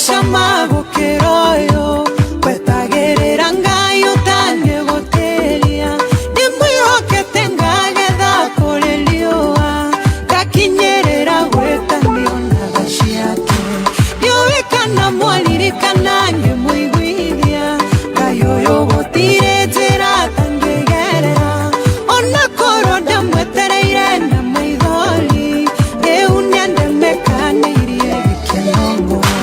Cama gũkĩra ũyũ wetagĩrĩra Ngai ũtangĩgũtĩria. Ndĩmwĩhokete ngagetha kũrĩ riũa, ngakinyĩrĩra gwĩtanio na tha ciake. Ndiũĩ kana mwaririkana ngĩmũiguithia Ngai ũyũ gũtirĩ njĩra atangĩgerera, ona korwo ndamwetereire na maithori. Rĩu nĩandemekanĩirie gĩkeno ngoro.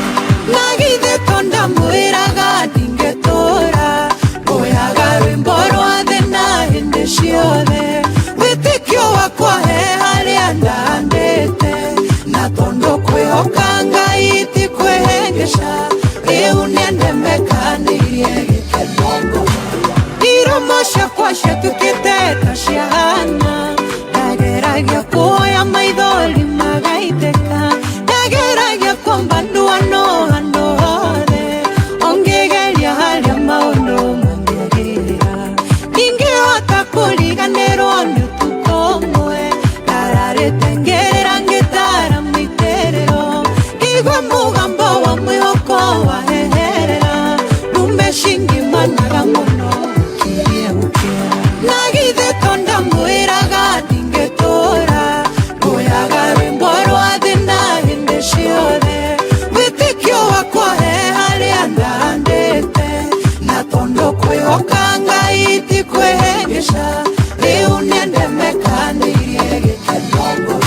Na githĩ to ndamwĩraga ndingĩtũra ngũyaga rwĩmbo rwa thĩna hĩndĩ ciothe. Wĩtĩkio wakwa he harĩa ndahandĩte, na tondũ kwĩhoka Ngai ti kwĩhĩngĩca, rĩu nĩandemekanĩirie gĩkeno ngoro. Iromo ciakwa ciatuĩkĩte ta cia Hana, ndageragia kuoya maithori magaitĩka, ndageragia kwamba nduano handũ hothe ongĩgeria harĩa maũndũ mangĩagĩrĩra. Ndingĩhota kũriganĩrwo nĩ ũtukũ ũmwe ndararĩte ngĩrĩra ngĩtara mĩitĩrĩro, ngĩigua mũgambo wa mwĩhoko waheherera, ndume cingimanaga mũno gũkirie gũkĩa. Na githĩ to ndamwĩraga ndingĩtũra ngũyaga rwĩmbo rwa thĩna hĩndĩ ciothe. Wĩtĩkio wakwa he harĩa ndahandĩte, na tondũ kwĩhoka Ngai ti kwĩhĩngĩca, rĩu nĩandemekanĩirie gĩkeno ngoro.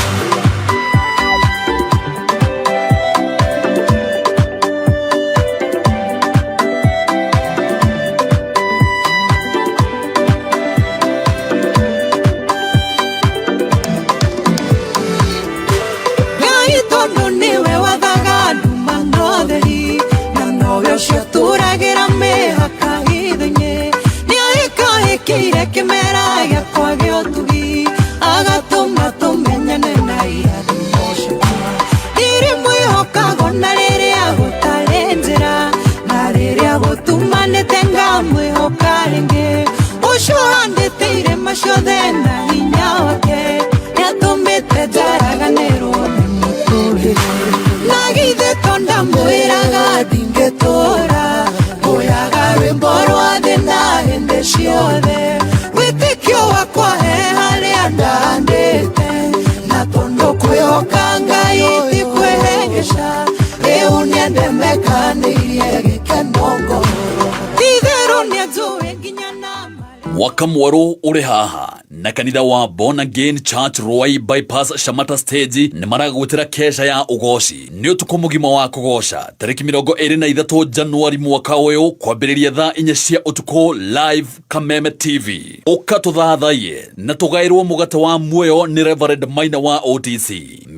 Ngai tondũ nĩwe wathaga nduma notheri, na nowe ũcio tũragĩra mĩhaka hitho-inĩ. Nĩahĩkahĩkĩire kĩmera gĩakwa gĩa ũtugi, agatũma tũmenyane na irathimo ciakwa. Ndirĩ mwĩhokago na rĩrĩa gũtarĩ njĩra, na rĩrĩa gũtumanĩte ngamwĩhoka rĩngĩ. Ũcio handĩte irĩma ciothe na hinya wake, nĩatũmĩte njaraganĩrwo nĩ mũtũrĩre. Na githĩ to ndamwĩraga ndingĩtũra ngũyaga rwĩmbo rwa thĩna hĩndĩ ciothe. Wĩtĩkio wakwa he harĩa ndahandĩte, na tondũ kwĩhoka Ngai ti kwĩhĩngĩca, rĩu nĩandemekanĩirie gĩkeno ngoro. Ti-itherũ nĩanjũĩ nginya na Mwaka mwerũ ũrĩ haha na kanitha wa Born Again Church Ruai Bypass Shamata Stage nĩ maragwĩtĩra kesha ya ũgoci. Nĩ ũtukũ mũgima wa kũgoca tarĩki 23 Januari mwaka ũyũ kwambĩrĩria thaa 4 cia ũtukũ live Kameme TV. Ũka tũthathaiye na tũgaĩrwo mũgate wa muoyo nĩ Reverend Maina wa OTC.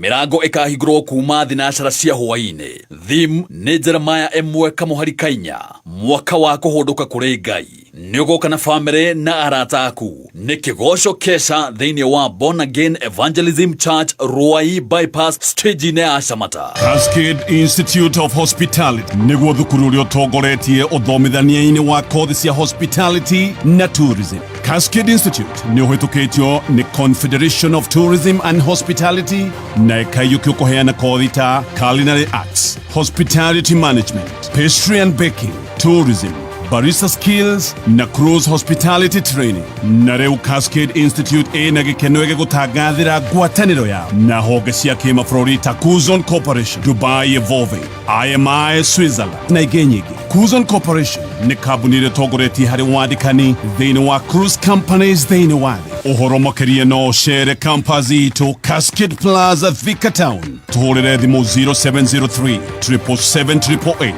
Mĩrango ĩkahingũrwo kuma thinacara cia hwaĩ-inĩ. Theme nĩ Jeremiah 1 kamũhari kainya, mwaka wa kũhũndũka kũrĩ Ngai. Nĩ ũgoka na famĩlĩ na arata aku. Nĩ kĩgoco kesha thĩinĩ wa Born Again Evangelism Church Ruai Bypass stage-inĩ ya Shamata. Cascade Institute of Hospitality nĩguo thukuru ũrĩa ũtongoretie ũthomithania-inĩ wa kothi cia hospitality na tourism. Cascade Institute nĩ ũhĩtũkĩtio nĩ Confederation of Tourism and Hospitality na ĩkaiyũkio kũheana kothi ta culinary arts, hospitality management, pastry and baking, tourism, barista skills na cruise hospitality training. Na rĩu Cascade Institute ĩna gĩkeno ĩgĩgũtangathĩra ngwatanĩro yao na honge cia kĩmabũrũri ta Kuzon Corporation, Dubai Evolving, IMI Switzerland na ingĩ nyingĩ. Kuzon Corporation nĩ kambuni ĩrĩa ĩtongoretie harĩ wandĩkani thĩinĩ wa cruise companies thĩinĩ wa thĩ. Ũhoro makĩria no ũcere campus itũ Cascade Plaza, Thika Town. Tũhũrĩre thimũ 0703 777 888.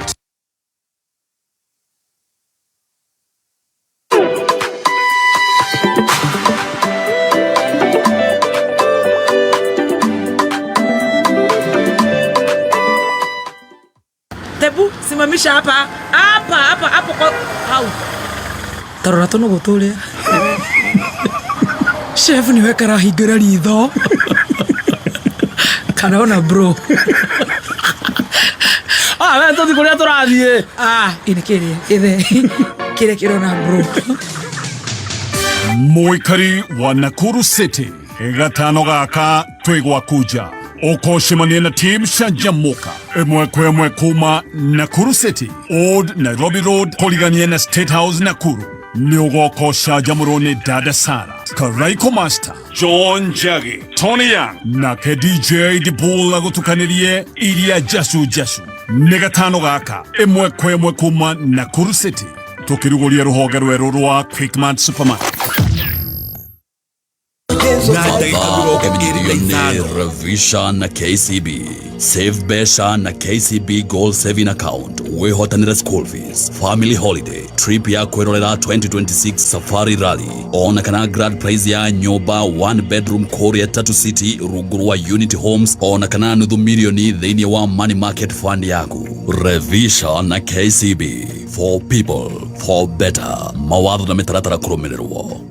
Tebu, simamisha hapa hapa hapa hapo kwa hau. Tarora tũnũgũ tũrĩa. Chef nĩwe karahingũra ritho. Karona bro. Ah, we tũthi kũrĩa tũrathiĩ. Ah, ini kĩrĩa kĩthe kĩrĩa kĩrona bro. Mũikari wa Nakuru City gatano gaka twĩ gwaku nja. Ũkũcemania na team Canjamũka ĩmwe kwa ĩmwe kuma Nakuru City, Old Nairobi Road, kũrigania na State House Nakuru. Nĩ ũgoka ũcanjamũrwo nĩ Dada Sara, Karaiko Master, John Njagi, Tony Young nake DJ Dibul agũtukanĩrie iria jacu jacu. Nĩ gatano gaka ĩmwe kwa ĩmwe kuma Nakuru City, tũkĩrugũria rũhonge rwerũ rwa Quickmart Supermarket. Na ndagĩka 25. Revisha na KCB. Save mbeca na KCB Goal Saving Account, wĩhotanĩre school fees, family holiday, trip ya kwĩrorera 2026 Safari Rally, ona kana grand prize ya nyũmba one bedroom kũrĩa Tatu City rungu rwa Unity Homes, ona kana nuthu milioni thĩinĩ wa money market fund yaku. Revisha na KCB, for people, for better. Mawatho na mĩtaratara kũrũmĩrĩrwo.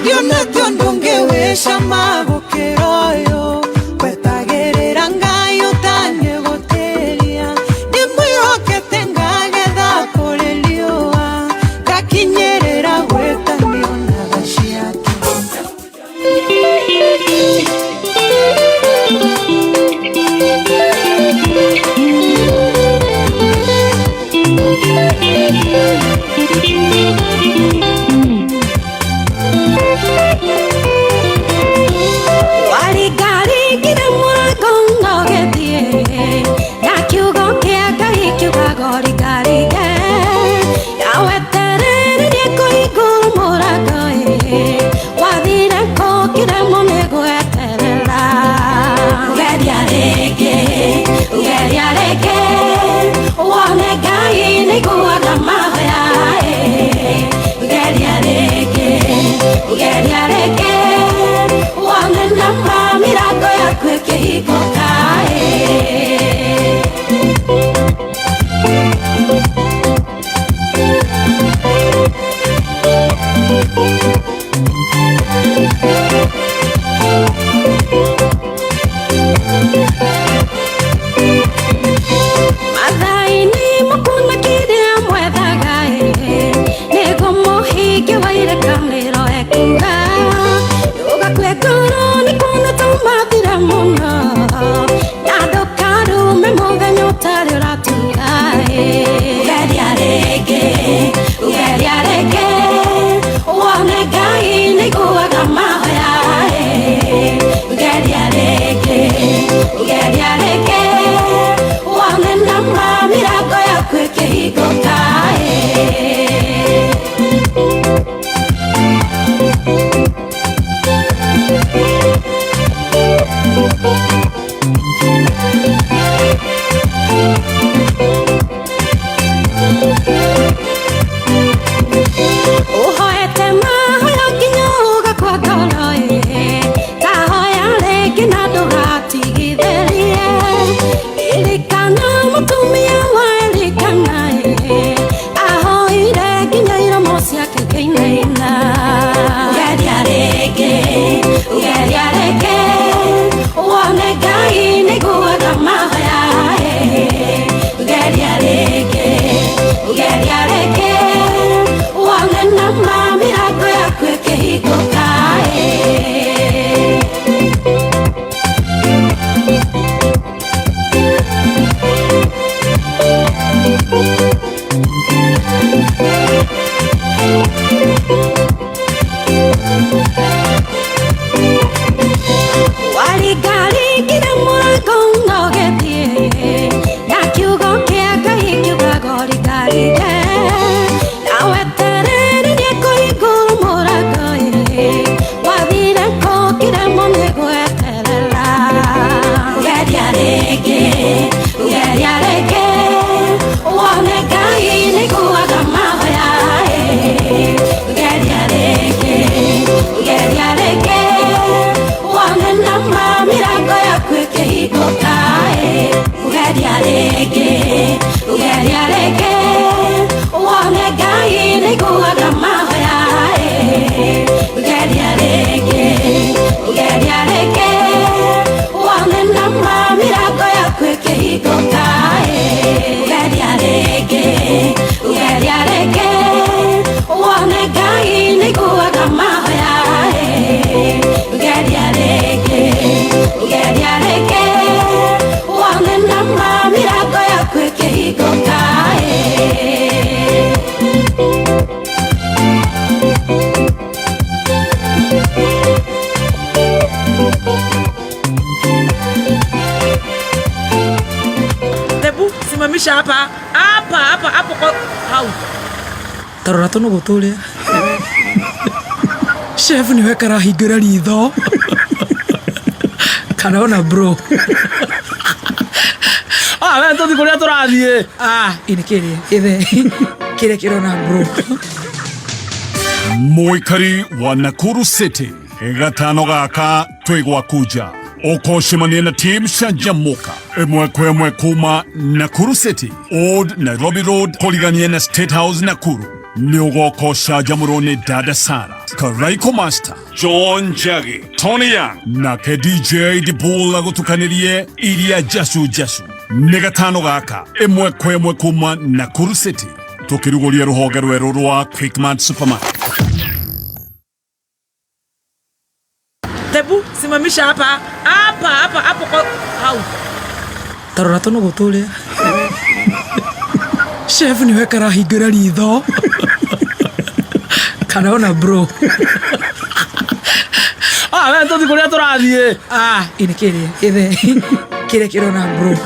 Ndionete ũndũ ũngĩwĩcama gũkĩra ũyũ, wetagĩrĩra Ngai ũtangĩgũtĩria. Ndĩmwĩhokete ngagetha kũrĩ riũa, ngakinyĩrĩra gwĩtanio na tha ciake. Waringaringire mũrango ũgĩthiĩ, na kiugo kĩa Ngai kiugaga ũringaringe. Yawetereire nĩekũhingũra mũrango ĩ, wathire kũkĩremwo nĩ gweterera. Geria rĩngĩ, geria rĩngĩ, wone Ngai nĩaiguaga mahoya ĩ. Geria rĩngĩ, geria rĩngĩ, wone nama mĩrango yaku ĩkĩhingũka ĩ. Mathaa-inĩ mũkuona kĩrĩa mwethaga ĩ, nĩguo mũhingie wa irĩkanĩro ekuga. Ndũgakue ngoro nĩ kuona tũmathira mũno, na ndũkarue Simamisha hapa hapa hapa hapo kwa hau. Tarora tũnũgũ tũrĩa. Chef nĩwe karahingũra ritho. Kana ona bro. Ah, we tũthiĩ kũrĩa tũrathiĩ. Ah, ini kĩrĩa kĩthe kĩrĩa kĩrona bro. Mũikari wa Nakuru City gatano gaka twĩ gwaku nja ũkũcemania na team Canjamũka ĩmwe kwa ĩmwe kuma Nakuru City, Old Nairobi Road, kũrigania na State House Nakuru. Nĩ ũgoka ũcanjamũrwo nĩ Dada Sara, Karaiko Master, John Njagi, Tony Young nake DJ Dibul agũtukanĩrie iria jacu jacu. Nĩ gatano gaka ĩmwe kwa ĩmwe kuma Nakuru City, tũkĩrugũria rũhonge rwerũ rwa Quickmart Supermarket. Tebu simamisha hapa hapa hapa hapo kwa hau. Tarora tũnũgũ tũrĩa. Chef nĩwe karahingũra ritho. Kana ona bro. Ah, we tũthiĩ kũrĩa tũrathiĩ. Ah, ini kĩrĩa kĩthe kĩrĩa kĩrona bro.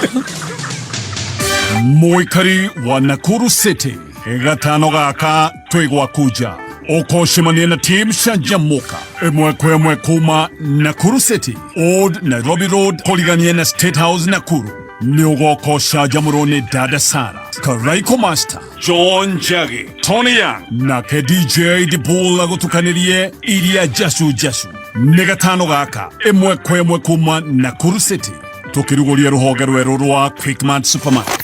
Mũikari wa Nakuru City gatano gaka twĩ gwaku nja ũkũcemania na team Canjamũka ĩmwe kwa ĩmwe kuma Nakuru City, Old Nairobi Road, kũrigania na State House Nakuru. Nĩ ũgoka ũcanjamũrwo nĩ Dada Sara, Karaiko Master, John Njagi, Tony Young nake DJ Dibul agũtukanĩrie iria jacu jacu. Nĩ gatano gaka ĩmwe kwa ĩmwe kuma Nakuru City, tũkĩrugũria rũhonge rwerũ rwa Quickmart Supermarket.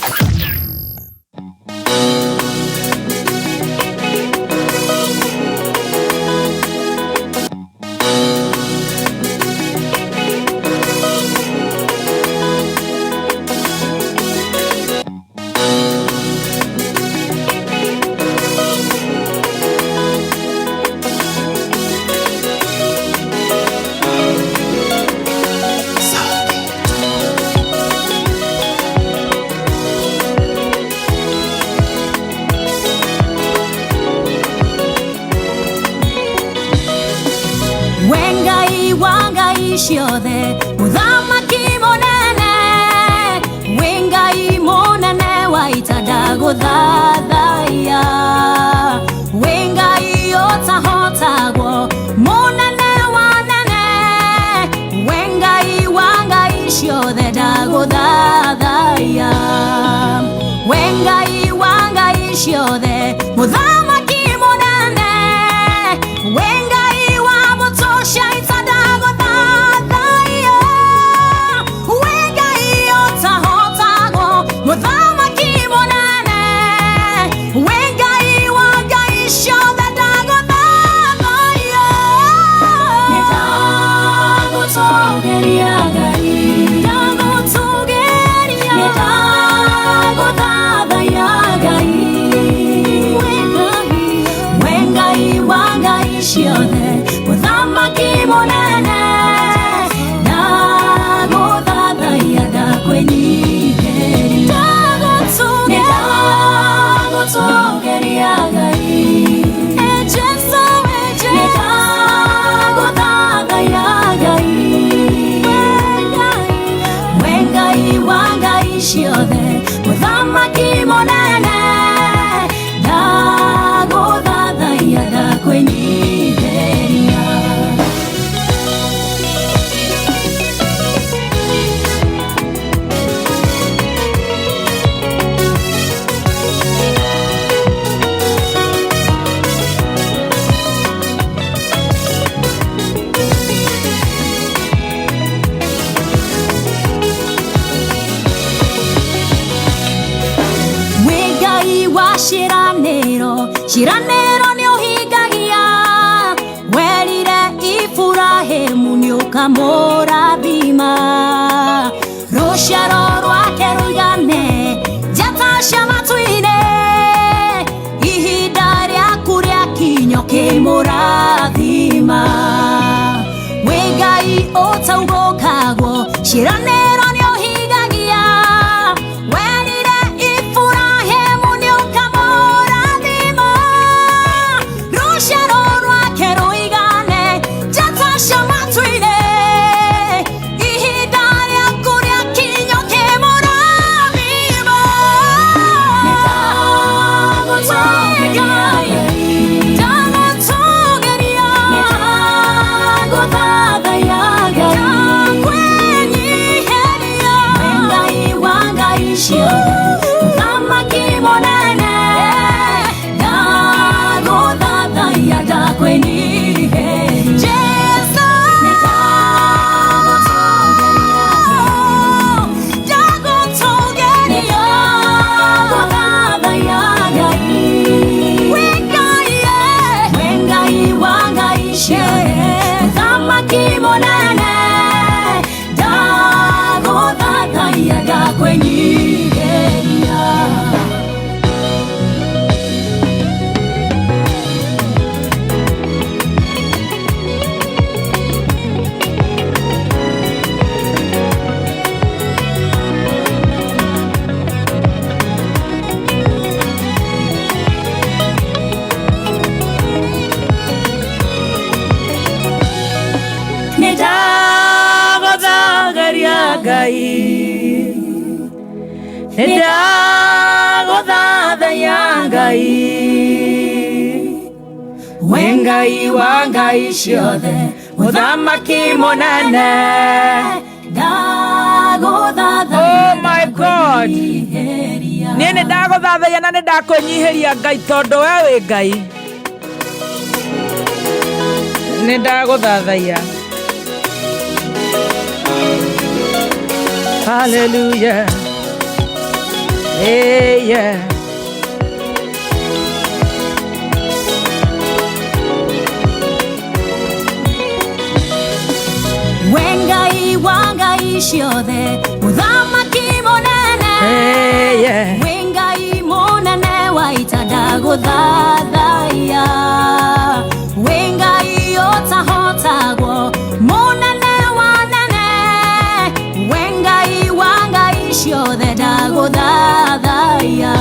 We Ngai wa ngai ciothe, mũthamaki mũnene, wĩ Ngai mũnene wa ita, ndagũthathaiya. Wĩ Ngai ũtahotagwo, mũnene wa nene, wĩ Ngai wa ngai ciothe, ndagũthathaiya. Wĩ Ngai wa ngai ciothe, mũthamaki mũnene, wĩ Ngai wa mũtũcia ita, ndagũthathaiya. Wĩ Ngai ũtahotagwo, mũthamaki mũnene, wĩ Ngai wa ngai ciothe, ndagũthathaiya. Nĩndagũtũgĩria Ngai, ndagũtũgĩria, nĩndagũthathaiya Ngai. Wĩ Ngai wa ngai ciothe, mũthamaki mũnene, ndagũthathaiya, ndakwĩnyihĩria. Nĩndagũtũgĩria Ngai. E Jesũ, e Jesũ, nĩndagũthathaiya Ngai. Wĩ Ngai wa ngai ciothe, mũthamaki mũnene, ndagũthathaiya, ndakwĩnyihĩria. Wĩ Ngai wa ciĩranĩro, ciĩranĩro nĩ ũhingagia. Werire Iburahĩmu nĩ ũkamũrathima, rũciaro rwake rũigane njata cia matu-inĩ. Ihinda rĩaku rĩakinya ũkĩmũrathima. Wĩ Ngai ũtaugũkagwo, ciĩranĩro nĩ ũhingagia. Werire Iburahĩmu nĩ ũkamũrathima, rũciaro rwake rũigane njata cia matu-inĩ. Ihinda rĩaku rĩakinya ũkĩmũrathima. Ngai, nĩ ndagũthathaiya Ngai, wĩ Ngai wa ngai ciothe, mũthamaki mũnene. Oh my God, niĩ nĩ ndagũthathaiya na nĩ ndakwĩnyihĩria Ngai, tondũ we wĩ Ngai. Nĩ ndagũthathaiya. Hallelujah. Hey, yeah. We Ngai wa ngai ciothe, mũthamaki mũnene. Hey, yeah. Wĩ Ngai mũnene wa ita, ndagũthathaiya. Wĩ Ngai ũtahotagwo, mũnene wa nene. Wĩ Ngai wa ngai ciothe, ndagũthathaiya.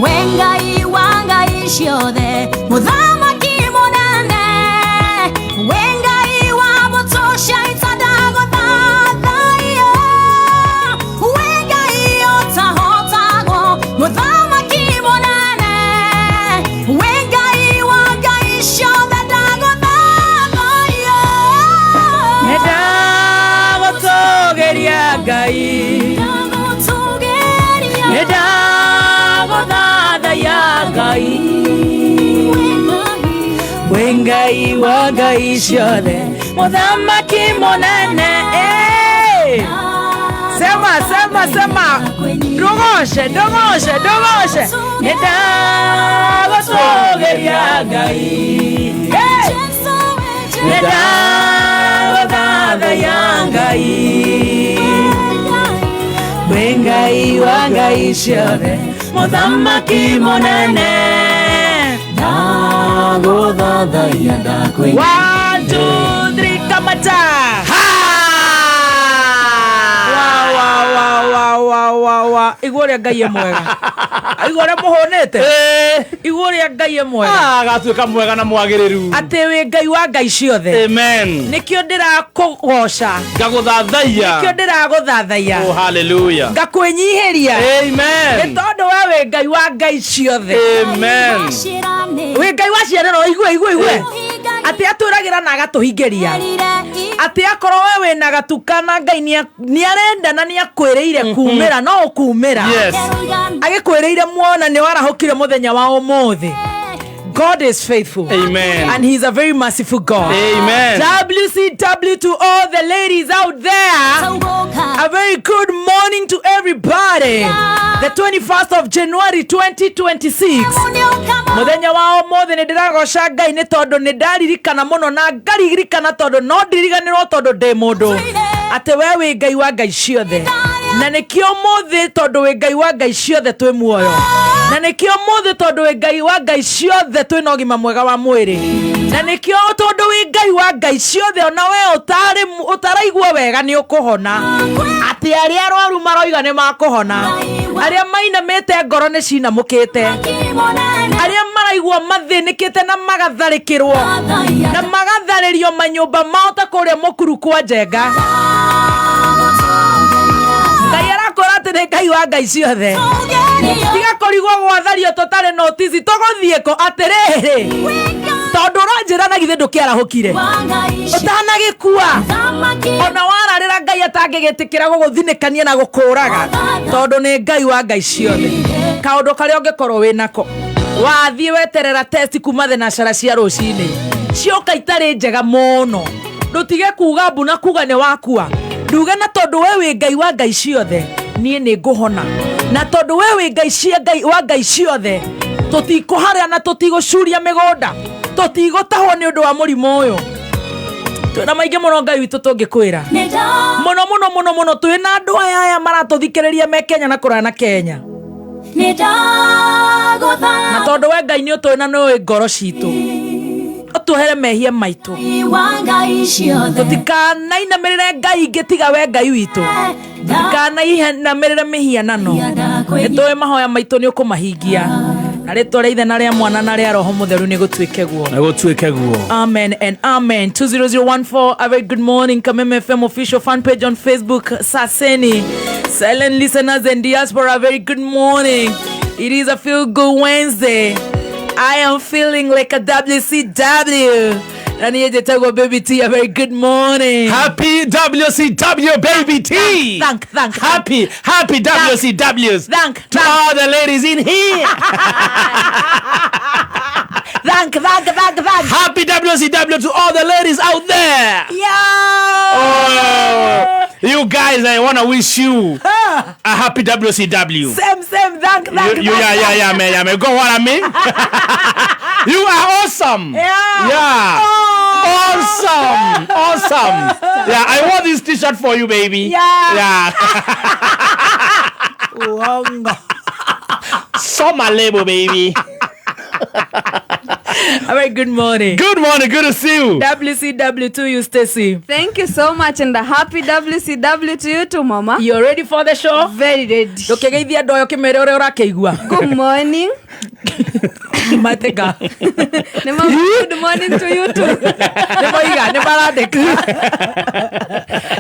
Wĩ Ngai wa ngai ciothe, mũthamaki mũnene. Wĩ Ngai wa mbũtũ cia ita, ndagũthathaiya. Wĩ Ngai ũtahotagwo, mũthamaki mũnene. Wĩ Ngai wa ngai ciothe, ndagũthathaiya. Nĩ ndagũtũgĩria Ngai, Ndagũtũgĩria. nĩ ndagũthathaiya Ngai, wĩ Ngai wa ngai ciothe, mũthamaki mũnene. Hey! Sema, sema, sema, ndũgoce, ndũgoce, ndũgoce. Nĩ ndagũtũgĩria Ngai. Hey! Nĩ ndagũthathaiya Ngai, wĩ Ngai wa ngai ciothe, mũthamaki mũnene. Ndagũthathaiya, ndakwĩ One, two, three, kamata. Wa, wa, wa, wa, wa, wa, wa. Igua ũrĩa Ngai e mwega, igua ũrĩa mũhũnĩte, igua ũrĩa Ngai e mwega. Agatuĩka mwega na mwagĩrĩru. Atĩ wĩ Ngai wa ngai ciothe. Amen. Nĩkĩo ndĩrakũgoca. Ngagũthathaiya. Nĩkĩo ndĩragũthathaiya. Oh, hallelujah. Ngakwĩnyihĩria. Amen. Nĩ tondũ we wĩ Ngai wa ngai ciothe. Amen. Wĩ Ngai wa cianĩro. Igue, igue, igue atĩ atwĩragĩra na agatũhingĩria, atĩ akorwo we wĩna gatuka na Ngai nĩ arenda na nĩ akwĩrĩire kumĩra, no ũkumĩra. Agĩkwĩrĩire muona nĩ warahũkire mũthenya wa ũmũthĩ. God is faithful. Amen. And He's a very merciful God. Amen. WCW to all the ladies out there. A very good morning to everybody. The 21st of January 2026. Muthenya wa ũmũthĩ nĩ ndĩragoca Ngai nĩ tondũ nĩ ndaririkana mũno na ngaririkana tondũ no ndiriganĩrwo tondũ ndĩ mũndũ, atĩ we wĩ Ngai wa ngai ciothe, na nĩkĩo ũmũthĩ tondũ wĩ Ngai wa ngai ciothe twĩ muoyo, na nĩkĩo ũmũthĩ tondũ wĩ Ngai wa ngai ciothe twĩna ũgima mwega wa mwĩrĩ, na nĩkĩo tondũ wĩ Ngai wa ngai ciothe ona we ũtarĩ ũtaraigua wega nĩ ũkũhona, atĩ arĩa arwaru maroiga nĩ makũhona, arĩa mainamĩte ngoro nĩ cinamũkĩte, arĩa maraigua mathĩnĩkĩte na magatharĩkĩrwo na magatharĩrio manyũmba mao ta kũrĩa mũkuru kwa Njenga, Ngai arakwĩra atĩ nĩ Ngai wa ngai ciothe. Tiga kũrigwo gwathario tũtarĩ notici tũgũthiĩ kũ. Atĩrĩrĩ, tondũ ũranjĩra na githĩ ndũkĩarahũkire ũtanagĩkua, ona wararĩra Ngai atangĩgĩtĩkĩra gũgũthinĩkania na gũkũraga, tondũ nĩ Ngai wa ngai ciothe. Kaũndũ karĩa ũngĩkorwo wĩ nako, wathiĩ weterera test kuma thenacara cia rũcinĩ, cioka itarĩ njega mũno, ndũtige kuga mbu na kuga nĩ wakua. Nduge na tondũ we wĩ Ngai wa ngai ciothe, niĩ nĩ ngũhona, na tondũ we wĩ ngai cia ngai wa ngai ciothe, tũtikũharĩa na tũtigũcuria mĩgũnda, tũtigũtahwo nĩ ũndũ wa mũrimũ ũyũ. Twĩna maingĩ mũno Ngai witũ tũngĩkwĩra mũno mũno mũno mũno. Twĩna andũ aya aya maratũthikĩrĩria me Kenya na kũraya na Kenya, na tondũ we Ngai nĩ ũtũĩ na nĩ ũĩ ngoro citũ, ũtuohere mehia maitũ, tũtikanainamĩrĩre ngai ingĩ tiga we Ngai witũ, tũtikanainamĩrĩre mĩhianano. Nĩ tũĩ mahoya maitũ nĩ ũkũmahingia. Na rĩtwa rĩa ithe na rĩa mwana na rĩa roho mũtheru nĩ gũtuĩke guo. Na gũtuĩke guo. Amen and amen. 20014, a very good morning. Kameme FM official fan page on Facebook, Saseni. Silent listeners and diaspora, very good morning. It is a feel good Wednesday. I am feeling like a WCW. Na niĩ njĩtagwo Baby T, a very good morning. Happy WCW Baby T. Thank, thank, thank. Happy, happy WCWs. Thank, to thank. all the ladies in here. Thank, thank, thank, thank. Happy WCW to all the ladies out there. Yo! Oh, you guys, I want to wish you a happy WCW. Same, same, thank, thank, You, thank, yeah, yeah, thank. yeah, man, yeah, man. Go what I mean? You are awesome. Yeah. Yeah. Oh. Awesome. Awesome. Yeah, I wore this t-shirt for you, baby. Yeah. Yeah. Uongo. Summer label, baby. A very good morning. Good morning. Good to see you. WCW to you, Stacy. Thank you so much and a happy WCW to you too, mama. You're ready for the show? Very ready. Ndũkĩgeithia andũ aya ũkĩmere ũrĩa ũrakĩigua. Good morning. Matĩka. Nĩ mama, good morning to you too. Nĩ moiga, nĩ marandĩka.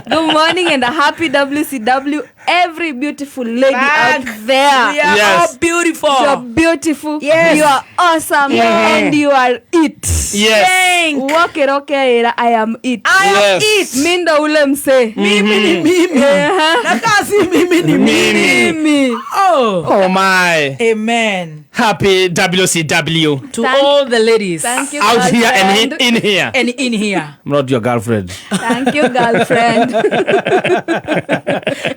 Good morning and a happy WCW every beautiful lady out Thank. there. We are Yes. all beautiful. You are beautiful. Yes. You are awesome. Yeah. And you are it. Yes. Thank. Wokĩra I am it. I am Yes. it. Mi ndo ule msee. Mimi ni mimi. Na kasi mimi ni mimi. Mimi. Oh. Oh my. Amen. Happy WCW. To Thank- all the ladies. Thank you, Out here and girlfriend. in here. And in here. I'm not your girlfriend. Thank you, girlfriend.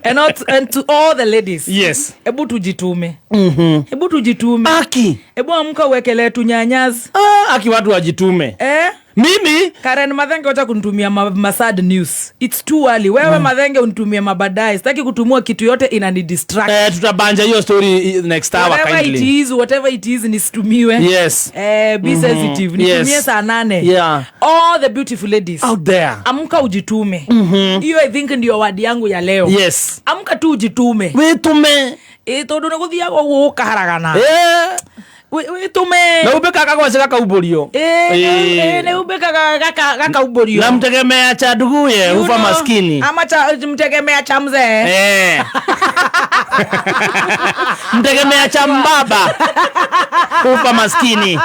And, not, and to all the ladies. Yes. Hebu tujitume. Hebu tujitume. Aki. Hebu amka uwekelee tunyanyazi. Ah, aki watu wajitume. Eh? Mimi Karen Mathenge wacha kunitumia masad news. It's too early. Wewe Mathenge unitumie mabadaye. Sitaki kutumua kitu yote inani distract. Tutabanja hiyo story next hour Whatever it kindly. is, whatever it is nisitumiwe. Yes. Be sensitive. Nitumie Yes. saa 8. Yeah. All the beautiful ladies. Out there. Amka ujitume. Hiyo I think ndio wadi yangu ya leo. Yes. Amka tu ujitume. Witume. Tondu nĩ gũthiaga ũguo gũkaharagana. Eh. Wĩtũme. Na ubeka kagwaci gakaumbũrio. Nĩ umbĩkaga gakaumbũrio. Na mtegemea cha nduguye You ufa know, maskini. Ama cha mtegemea cha mzee. Eh. Mtegemea cha mbaba ufa maskini.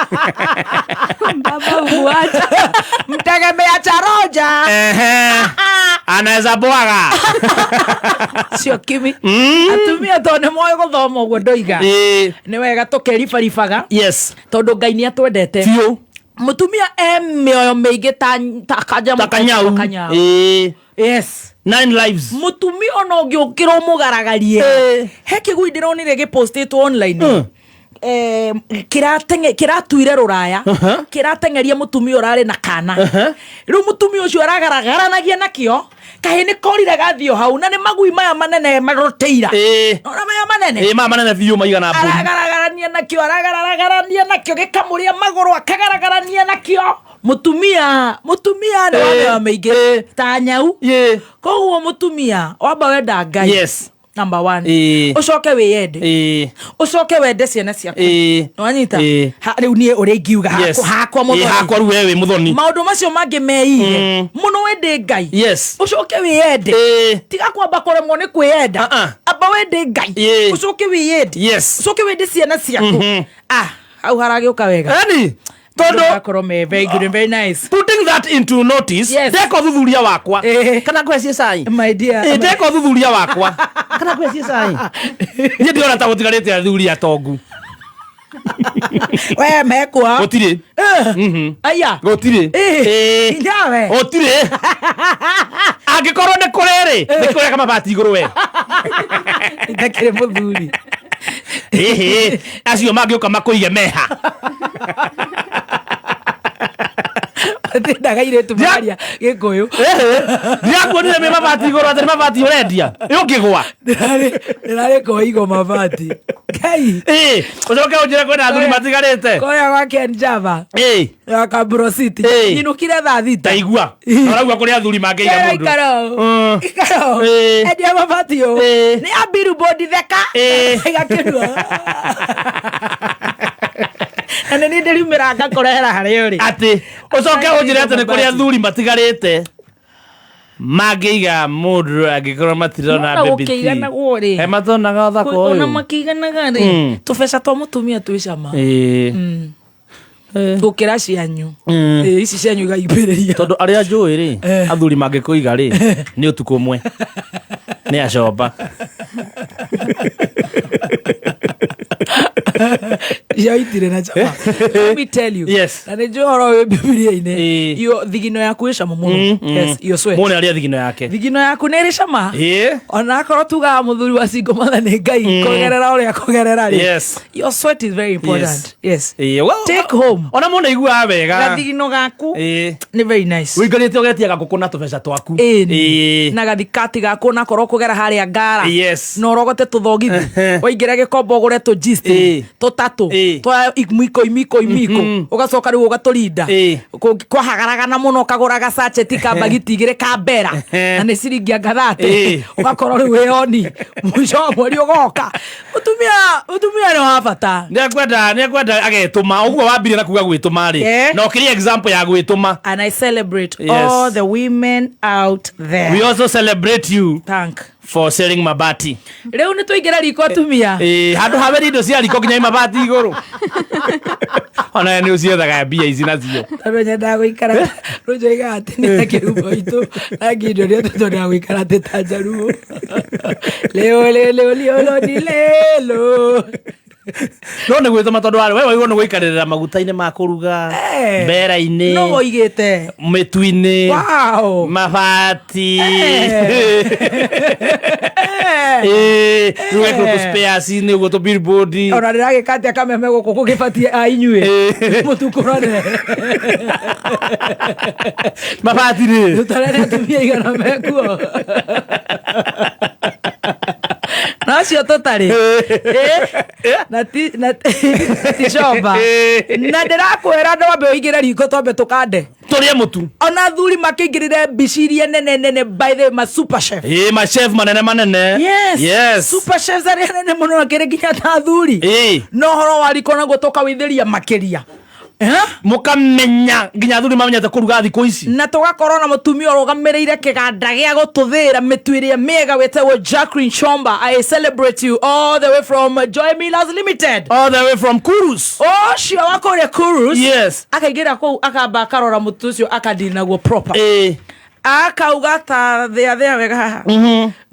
Baba huacha. Mtegemea cha roja. Ehe. Anaweza bwaga. Cio kimi. Atumia to nĩ moĩ gũthoma ũguo ndoiga. Eh. Nĩ wega tũkĩribaribaga. Yes. Tondũ Ngai nĩ atwendete. Biũ. Mũtumia e mĩoyo mĩingĩ ta kanyamũ Ta kanyau. kanyau. Eh. Yes. 9 lives. Mũtumia ona ũngĩũkĩra ũmũgaragarie. He kĩgui ndĩronire gĩpostĩtwo online. Kĩratuire rũraya. Kĩrateng'eria mũtumia ũrarĩ na kana. Rĩu mũtumia ũcio aragaragaranagia nakĩo. Kahĩ nĩ korire gathiĩ hau na nĩ magui maya manene marũtĩira. Ona maya manene. Eh, maya manene biũ maigana mbũri. Aragaragarania nakĩo, aragaragarania nakĩo gĩkamũrĩa magũrũ akagaragarania nakĩo. Mũtumia, mũtumia nĩ wa mĩoyo mĩingĩ ta nyau. Koguo mũtumia wamba wenda Ngai. Yes. Number 1. Ũcoke wĩyende. Ũcoke wende ciana ciaku. Nĩwanyita? Rĩu niĩ ũrĩa ingiuga hakwa mũthoni. Hakwa rĩu we wĩ mũthoni. Maũndũ macio mangĩ meige. Mũno wende Ngai. Yes. Ũcoke wĩyende. Tiga kwamba kũremwo nĩ kwĩyenda. Amba wende Ngai. Ũcoke wĩyende. Yes. Ũcoke wende ciana ciaku. Ah, hau haragĩũka wega. Yaani, tondu Makorwo me very good and very nice. Putting that into notice, Yes. ndeka ũthuthuria wakwa. Kana ngwĩcie cai? My dear. Ndeka ũthuthuria wakwa. Kana ngwĩcie cai? Niĩ ndĩrona ta gũtigarĩte athuri atongu. We mekwa. Gũtirĩ. Aya. Gũtirĩ. Nyawe. Gũtirĩ. Angĩkorwo nĩ kũrĩ rĩ, nĩ kũrĩ kamabati igũrũ we. Ndakĩrĩ mũthuri. Ĩhĩ, acio mangĩũka makũige meha. Ndindaga airĩtu mararia Gĩkũyũ. Ndirakuonire me mabati igũrũ atĩ nĩ mabati ũrendia. Ũngĩgwa. Ndĩrarĩ koigo mabati. Ngai. Ũcoke ũnjĩre kwĩna athuri matigarĩte. Koya gwa Ken Java. Ya Kaburo City. Nyinũkire thaa thita. Ndaigua. Ũraigua kũrĩ athuri mangĩiga mũndũ. Ikaro. Ikaro. Endia mabati ũũ. Nĩ ya billboard theka. Igakĩrua. Na nĩ niĩ ndĩriumĩra ngakũrehera harĩa ũrĩ. Atĩ ũcoke ũnjĩre atĩ nĩ kũrĩ athuri matigarĩte mangĩiga mũndũ angĩkorwo matirona Nona baby T. gũkĩiganagwo rĩ. He matonaga ũthaka Ona ũyũ. makĩiganaga rĩ, tũbeca twa mũtumia twĩ cama Ĩĩ. gũkĩra cianyu. Ĩĩ, ici cianyu igaimbĩrĩria. Tondũ arĩa njũĩ rĩ, athuri mangĩkũiga rĩ, nĩ ũtukũ ũmwe nĩ acomba. Icio itirĩ na cama. Let me tell you. Yes. Na nĩ njũĩ ũhoro wĩ Bibilia-inĩ. Ĩĩ. Iyo thigino yaku ĩ cama mũno. Yes, your sweat. Mũne arĩa thigino yake. Thigino yaku nĩ ĩrĩ cama. Ĩĩ. Ona akorwo tugaga mũthuri wa single mother nĩ Ngai kũgerera ũrĩa kũgerera rĩ. Yes. Your sweat is very important. Yes. Ĩĩ, well, Take home. Ona mũndũ aiguaga wega. Gathigino gaku Ĩĩ. nĩ very nice. Ũikarĩte ũgetia gakũkũ na tũbeca twaku. Ĩni. Ĩĩ. Na gathikati gaku onakorwo kũgera harĩa ngara. Yes. Na ũrogote tũthogithi. Waingĩra gĩkomba ũgũre tũnjisti. Ĩĩ. Tũtatũ. Ĩĩ. Twa imiko imiko imiko. Ũgacoka rĩu ũgatũrinda. Ĩĩ. Kwahagaragana mũno ũkagũra gacacheti ka mbagiti igĩrĩ ka mbera. Na nĩ ciringi anga thate. Ĩĩ. Ũgakorwo rĩu wĩ oni. Mũico wa mweri ũgoka. Mũtumia mũtumia nĩ wa bata. Nĩekwenda nĩekwenda agetũma ũguo wambirie na kuga gwĩtũma rĩ, Eh. na ũkĩrĩ example ya gwĩtũma. And I celebrate Yes. all the women out there. We also celebrate you Thank. for selling mabati. Rĩu nĩ tũingĩra riko atumia. Ĩĩ, handũ ha weri indo cia riko nginya mabati igũrũ. Ona nĩ ũciethaga mbia ici nacio. Tondũ nyendaga gũikara rũnjoigaga atĩ nĩ na kĩhumo itũ na ngindo nĩ atĩ twendaga gũikara atĩ ta njaruo. Leo lelo liolo ni lelo. No nĩ gwĩtũma tondũ warĩ we waigwo nĩ gũikarĩrĩra maguta-inĩ ma kũruga, Eh. mbera-inĩ, No woigĩte. mĩtu-inĩ, Wow. mabati. Eh. Ĩĩ, rĩu wekĩrwo tũ spares-inĩ ũguo tũ billboard. Ona ndĩragĩka atĩa kameme gũkũ gũgĩbatiĩ a inyuĩ. Mũtukũrane. Mabati rĩ. Tũtarere atumia igana mekuo. Na acio tũtarĩ. Eh? Na ti na ti comba. Na ndĩrakwĩra ndwambe ũingĩre riko twambe tũkande. Tũrĩe mũtu. Ona athuri makĩingĩrĩre mbici iria nene nene by the way, ma super chef. Ĩĩ, ma chef manene manene. Yes. Yes. Super chefs arĩa nene mũno makĩrĩ nginya ta athuri. Ĩĩ. Na ũhoro wa riko naguo tũkawĩithĩria makĩria. Eh? Mũkamenya nginya athuri mamenyete kũruga thikũ ici. Na tũgakorwo na mũtumia ũrũgamĩrĩire kĩganda gĩa gũtũthĩra mĩtu ĩrĩa mĩega wĩtagwo Jacqueline Chomba. I celebrate you all the way from Joy Millers Limited. All the way from Kurus. Ũcio wa kũrĩa Kurus. Yes. Akaingĩra kũu akamba akarora mũtu ũcio akadili naguo proper. Ĩĩ. Akauga ta thĩa thĩa wega haha.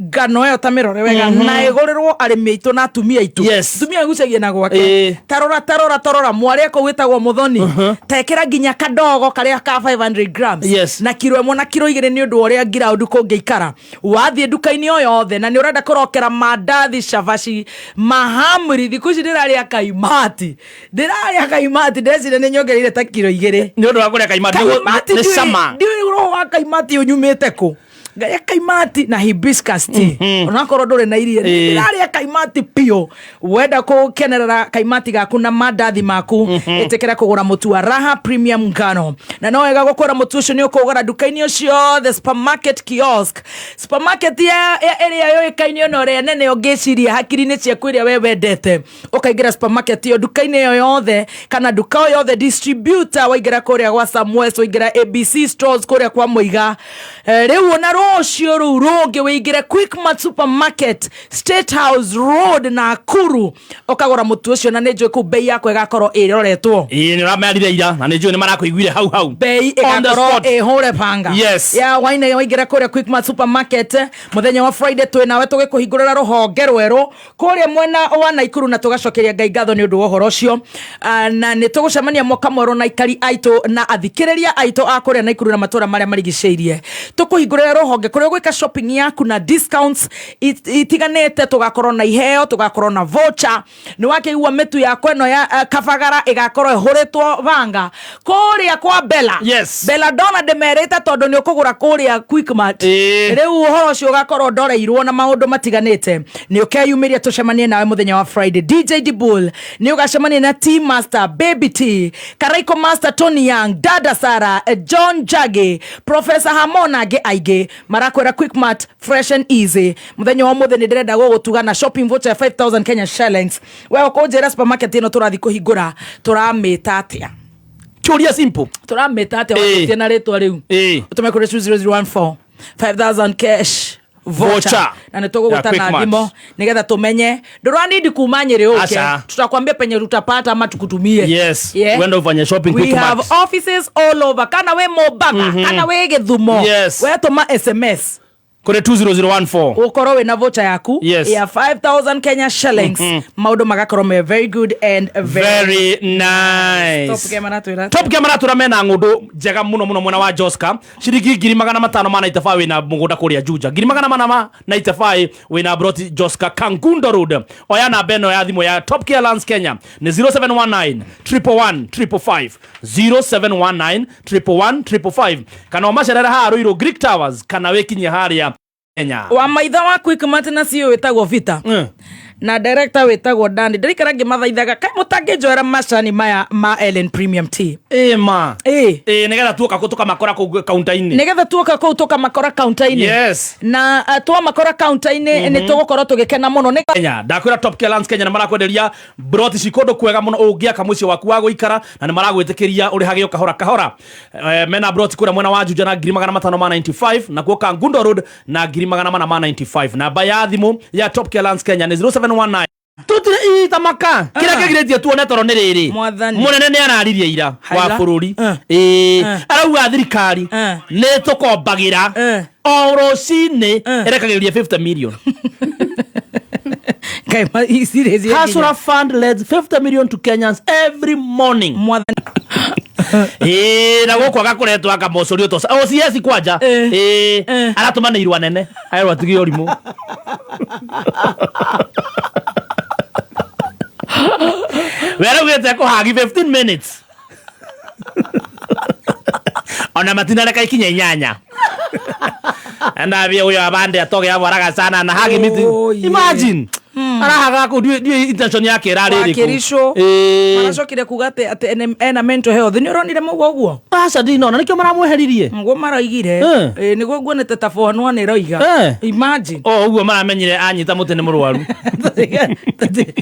Ngano ĩyo ta mĩrore wega na ĩgũrĩrwo arĩmi aitũ na atumia aitũ. Yes. Atumia agucagia na gwake. Ĩĩ. Tarora tarora tarora mwarĩ kũu wĩtagwo Mũthoni. Ta ĩkĩra nginya kadogo karĩa ka 500 grams. Yes. Na kiro ĩmwe na kiro igĩrĩ nĩ ũndũ wa ũrĩa ngiraũndi kũngĩikara. Wathiĩ nduka-inĩ o yothe na nĩ ũrenda kũrokera mandathi, cabaci, mahamri, thikũ ici ndĩrarĩa kaimati. Ndĩrarĩa kaimati ndĩreciria nĩ nyongereire ta kiro igĩrĩ. Nĩ ũndũ wa kũrĩa kaimati. Kaimati Nĩ ndiũĩ- cama. ndiũĩ roho wa kaimati ũnyumĩte kũ. Ngarĩa kaimati na hibiscus tea. Onakorwo ndũrĩ na iria. Ĩĩ. Ndĩrarĩa kaimati piũ. Wenda gũkenerera kaimati gaku na mandathi maku, ĩtĩkĩra kũgũra mũtu wa Raha Premium Ngano. Na no wega gũkwĩra mũtu ũcio nĩ ũkũgũra nduka-inĩ ciothe, supermarket kiosk. Supermarket ya ĩrĩa yũĩkaine ona ũrĩa nene ũngĩciria hakiri-inĩ ciaku ĩrĩa we wendete. Ũkaingĩra supermarket ĩyo nduka-inĩ ĩyo yothe kana nduka o yothe distributor, waingĩra kũrĩa gwa Samuels, waingĩra ABC stores kũrĩa kwa Mũiga. Rĩu ona rũciũ rũu rũngĩ wĩingĩre Quickmart supermarket State House Road Nakuru ũkagũra mũtu ũcio na nĩ njũĩ kũu bei yakwa ĩgakorwo ĩroretwo. Ĩĩ, nĩ ũramerire ira na nĩ njũĩ nĩ marakũiguire hau hau. Bei On the ĩgakorwo spot. ĩhũre banga. Yes. Ya waina waingĩra kũrĩa Quickmart supermarket mũthenya wa Friday twĩ nawe tũgĩkũhingũrĩra rũhonge rwerũ kũrĩa mwena wa Naikuru na tũgacokeria Ngai ngatho nĩ ũndũ wa ũhoro ũcio. Na nĩ tũgũcemania mwaka mwerũ na aikari aitũ na athikĩrĩria aitũ a kũrĩa Naikuru na matũra marĩa marigicĩirie. Tũkũhingũrĩra rũhonge kũrĩa ũgwĩka shopping yaku na discounts itiganĩte, tũgakorwo na iheo, tũgakorwo na voucher. Nĩ wakĩigua mĩtu yakwa ĩno ya kabagara ĩgakorwo ĩhũrĩtwo banga kũrĩa kwa Bella. Yes. Belladonna ndĩmerĩte tondũ nĩ ũkũgũra kũrĩa Quickmart. Ĩĩ. Rĩu ũhoro ũcio ũgakorwo ndoreirwo na maũndũ matiganĩte. Nĩ ũkeyumĩria tũcemanie nawe mũthenya wa Friday. DJ Dibul nĩ ũgacemania na T Master, Baby T, Karaiko Master, Tony Young, Dada Sara, John Jage, Professor Hamon na angĩ aingĩ. Marakwĩra Quickmart, fresh and easy. Mũthenya wa ũmũthĩ nĩ ndĩrenda gũgũtuga na shopping voucher ya 5000 Kenya shillings. We ũkũnjĩra supermarket ĩno tũrathiĩ kũhingũra tũramĩta atĩa? Kĩũria simple. Tũramĩta atĩa? Ĩĩ. Watie na rĩtwa rĩu. Ĩĩ. Ũtũme kũrĩ 2014 5000 cash voucher Voucher. na nä tå gå Ya gå ta na Quickmart. thimo nä getha tå menye ndå ranindi kuma nyä rä å ke Aca. tutakwambia penye tutapata ama tukutumie. Yes. Yeah. Wenda ufanye shopping We Quickmart. have offices all over, kana wä Mombatha, kana wä gä thumo. Yes. Wetå SMS Kũrĩ 20014. ukorwo wä na voucher yaku Yes. ya 5000 Kenya shillings, maundu magakorwo me very good and very, Very nice. Top Gear maratwĩra atĩa? Top Gear maratwĩra mena ng'ũndũ njega mũno mũno mwena wa Joska, ciringi 595 wĩna mũgũnda kũrĩa Juja, 495 wĩna broti Joska Kangundo Road. Oya namba ĩno ya thimũ ya Top Gear Lands Kenya nĩ 0719 111 555, 0719 111 555, kana ũmacerere haha Ruiru Greek Towers, kana wĩkinyie harĩa Kenya. Wa maitho wa Quickmart na CEO wĩtagwo Vita na director wĩtagwo Dani, ndĩrikara ngĩmathaithaga kaĩ mũtangĩnjoera macani maya ma Ellen Premium Tea. Ĩma. Ĩ. Ĩ, nĩgetha tuoka kũ tũkamakora kũu kaunta-inĩ. Nĩgetha tuoka kũu tũkamakora kaunta-inĩ. Yes. Na twamakora kaunta-inĩ nĩ tũgũkorwo tũgĩkena mũno nĩ Kenya ndakwĩra Top Care Lands Kenya nĩ marakwenderia broti ci kũndũ kwega mũno ũngĩaka mũciĩ waku wa gũikara, na nĩ maragwĩtĩkĩria ũrĩhage o kahora kahora. Mena broti kũrĩa mwena wa Juja na 595, nakuo Kangundo Road na 495. Namba ya thimũ ya Top Care Lands Kenya nĩ 0719 tutire itamaka kĩrĩa kĩgirĩtie tuone toro nĩ rĩrĩ. Mwathani. Mũnene nĩ araririe ira wa Haila. bũrũri. Eh. Ĩĩ, arauga thirikari Eh. nĩ tũkombagĩra Eh. o rũcinĩ, Eh. ĩrekagĩrĩria 50 million. Ngai ici rĩ ciĩ Hustler Fund lends 50 million to Kenyans every morning. Mwathani. Ĩĩ, na gũkũ agakũretwo akamũcũrio to OCS kwanja. Eh. Ĩĩ, Eh. aratũmanĩirwo anene aerwo atige ũrimũ. We araugĩte kũhagi 15 minutes, ona matinareka ikinya inyanya andavia huyo abande atoge hapo haraka sana na hagi miti. Oh, yeah. Imagine arahaga kũ ndiũĩ intention yake ĩrarĩ ĩrĩkũ. Wakĩricũ. Ĩĩ. Maracokire kuga atĩ ena mental health, nĩ ũronire mũguo ũguo? Aca, ndinona nĩkĩo maramweheririe. Nguo maraigire. Eh. Ĩ, nĩguo nguonete ta bonwa nĩ ĩroiga. Eh. Imagine. O ũguo maramenyire anyita mũtĩ nĩ mũrwaru.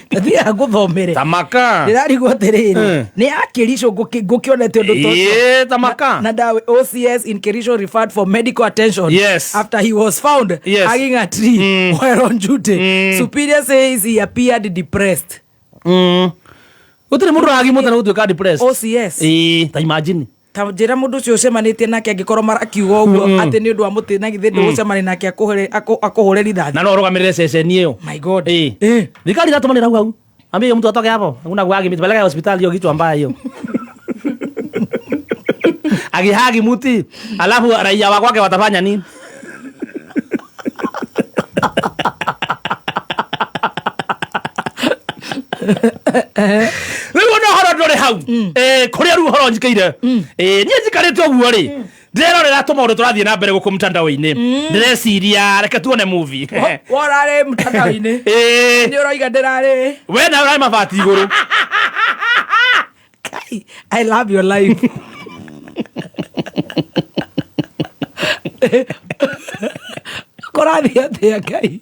Tathiaga ngũthomere. Tamaka. Ndĩrarigwo atĩrĩrĩ, Eh. nĩ akĩricũ ngũkĩonete ũndũ ta ũcio. Ĩĩ, tamaka. Na ndawe OCS in Kericho referred for medical attention Yes. after he was found Yes. hugging a tree while on duty. Superior says he appeared depressed. Gũtirĩ mũndũ ũrahagi mũtĩ na gũtuĩka depressed. OCS. Ĩĩ, ta imagine. Ta njĩra mũndũ ũcio ũcemanĩtie nake angĩkorwo marakiuga ũguo atĩ nĩ ũndũ wa mũtĩ, na githĩ ndũgũcemania nake akũhũre rithathi? Na no ũrũgamĩrĩre ceceni ĩyo. My God. Ĩĩ. Eh. Thirikari iratũmanĩra hau hau, ambia mtu atoke hapo, hakuna kuhagi miti, peleka hospitali hiyo kichwa mbaya hiyo akihagi muti, alafu raia wa kwake watafanya nini? Rĩu ona ũhoro ndũrĩ hau. Eh, kũrĩa rĩu ũhoro njikaire. Eh, niĩ njikarĩte ũguo rĩ, ndĩrerorera tũmaũndũ tũrathiĩ na mbere gũkũ mtandao-inĩ, ndĩreciria reke tuone movie. Worarĩ mtandao-inĩ? Ĩĩ. Nĩ ũroiga ndĩrarĩ. We nawe ũrarĩ mabati igũrũ. Kai, I love your life. Kũrathiĩ atĩa Ngai?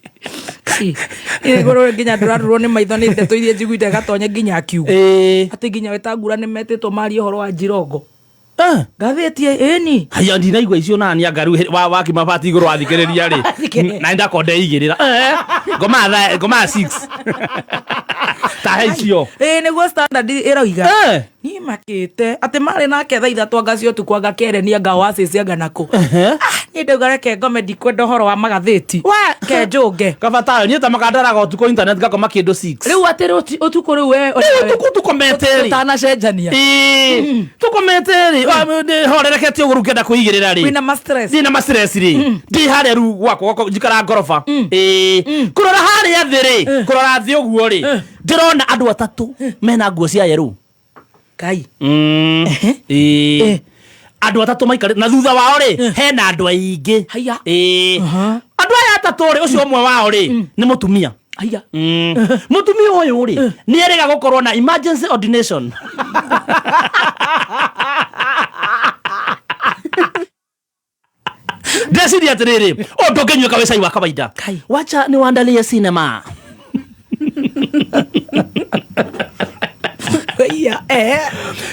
Kai, igũrũ nginya ndũrarurwo nĩ maitho nĩ ndeto iria njiguite gatonye nginya akiuga Ĩĩ. atĩ nginya Wetangula nĩ metĩtwo marie ũhoro wa Njirongo. Ah. Ngathĩti ĩni. Haya, ndinaigua icio nani anga rĩu waki mabati igũrũ wathikĩrĩria rĩ. Thikĩrĩria. Na ndakonde igĩrĩra. Eh, ngomaga ngomaga 6 ta he icio. Ĩĩ, nĩguo Standard ĩroiga. Eh. Niĩ makĩte atĩ marĩ nake thaa ithatũ anga cia ũtukũ, anga kereni, anga Oasis, anga nakũ. Ah, niĩ ndauga reke ngome, ndikwenda ũhoro wa magathĩti, ke njũnge. Kabatayo niĩ ta makandaraga ũtukũ internet ngakoma kĩndũ 6. Rĩu atĩ ũtukũ rĩu we Rĩu ũtukũ tũkomete rĩ. ũtanacenjania. Ĩĩ, tũkomete rĩ, horerekete ũguo rĩu ngĩenda kwĩigĩrĩra rĩ. Wĩna ma stress. Ndĩ na ma stress rĩ, ndĩ harĩa rĩu gwakwa njikara ngoroba. Ĩĩ, kũrora harĩa thĩ rĩ, kũrora thĩ ũguo rĩ, ndĩrona andũ atatũ mena nguo cia yerũ. Ngai. Ĩĩ. Eh. Andũ atatũ maikarĩ na thutha wao rĩ hena andũ aingĩ. Haiya. Ĩĩ. Aha. Andũ aya atatũ rĩ, ũcio ũmwe wao rĩ nĩ mũtumia. Haiya. Mũtumia ũyũ rĩ nĩ erĩga gũkorwo na emergency ordination. Ndeciria atĩrĩrĩ, ũndũ ũngĩnyuĩka wĩ cai wa kawaida, wacha niwaandalie cinema.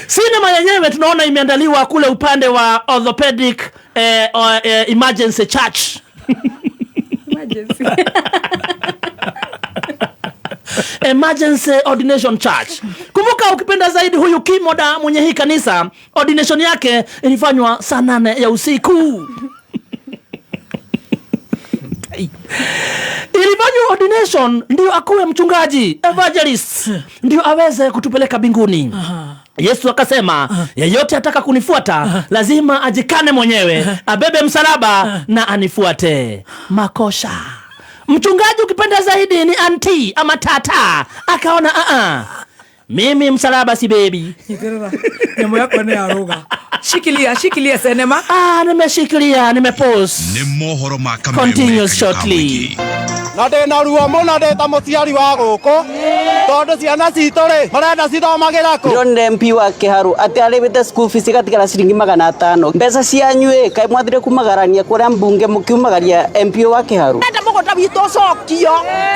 Cinema yenyewe tunaona imeandaliwa kule upande wa orthopedic emergency church. Emergency. Emergency Ordination Church. Kumbuka ukipenda zaidi huyu Kimoda mwenye hii kanisa, ordination yake ilifanywa saa 8 ya usiku. Ilifanywa ordination ndio akuwe mchungaji, evangelist, ndio aweze kutupeleka mbinguni. Yesu akasema, yeyote ataka kunifuata lazima ajikane mwenyewe, abebe msalaba na anifuate. Makosha. Mchungaji ukipenda zaidi ni anti ama tata, akaona mimi msalaba si baby. Nyamũ yakwa nĩ yarũga. Shikilia, shikilia cinema. Nimeshikilia, nimepause. Nĩ mohoro ma Kameme. Continues shortly. Na ndĩna ruo mũno ndĩ ta mũciari wa gũkũ tondũ ciana citũ rĩ marenda cithomagĩra kũ. Ndĩronire MP wa Kĩharu atĩ arĩbĩte school fees igatigara ciringi 500. Mbeca cianyu ĩ kaĩ mwathire kumagarania kũrĩa mbunge mũkiumagaria MP wa Kĩharu. Ndenda mũgũnda witũ ũcokio,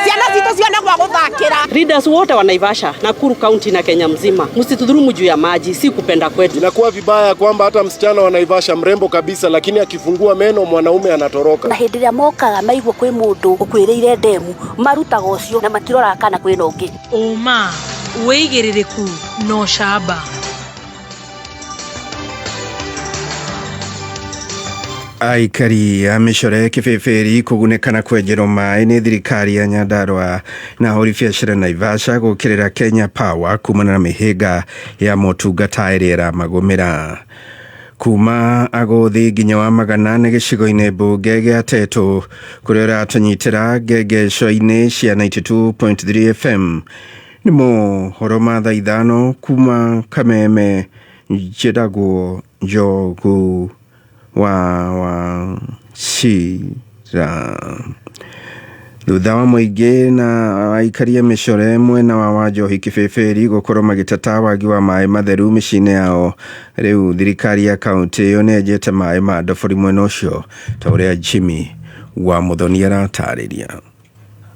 ciana citũ cione gwa gũthakĩra. Leaders wote wa Naivasha, Nakuru County na Kenya mzima, msitudhulumu juu ya maji, si kupenda kwetu. Inakuwa vibaya kwamba hata msichana wa Naivasha mrembo kabisa, lakini akifungua meno mwanaume anatoroka. Na hĩndĩ ĩrĩa mokaga maigua kwĩ mũndũ ũkuĩrĩire ndemu, marutaga ũcio na matiroraga kana kwĩna ũngĩ. Ũma, wĩigĩrĩrĩku na ũcamba. Aikari a mĩcore kĩbĩbĩri kũgunĩka na kwenjerwo maĩ nĩ thirikari ya Nyandarua na ahũri biacara Naivasha gũkĩrĩra Kenya Power kumana na mĩhĩnga ya motungata ĩrĩa ĩramagũmĩra. Kuma agũthi nginya wa magana nĩ gĩcigo-inĩ mbunge gĩa Tetu kũrĩa ũratũnyitĩra ngengeco-inĩ cia 92.3 FM. Nĩ mohoro ma thaa 5 kuma Kameme, njĩtagwo Njogu wa Wachira. Thutha wa mũingĩ na aikari a mĩcore mwena wa Wanjohi Kĩbĩbĩri gũkorwo magĩteta wagi wa maĩ matheru mĩciĩ-inĩ yao, rĩu thirikari ya kaũntĩ ĩyo nĩyenjete maĩ ma ndobori mwena ũcio ta ũrĩa Jimmy wa Muthoni aratarĩria.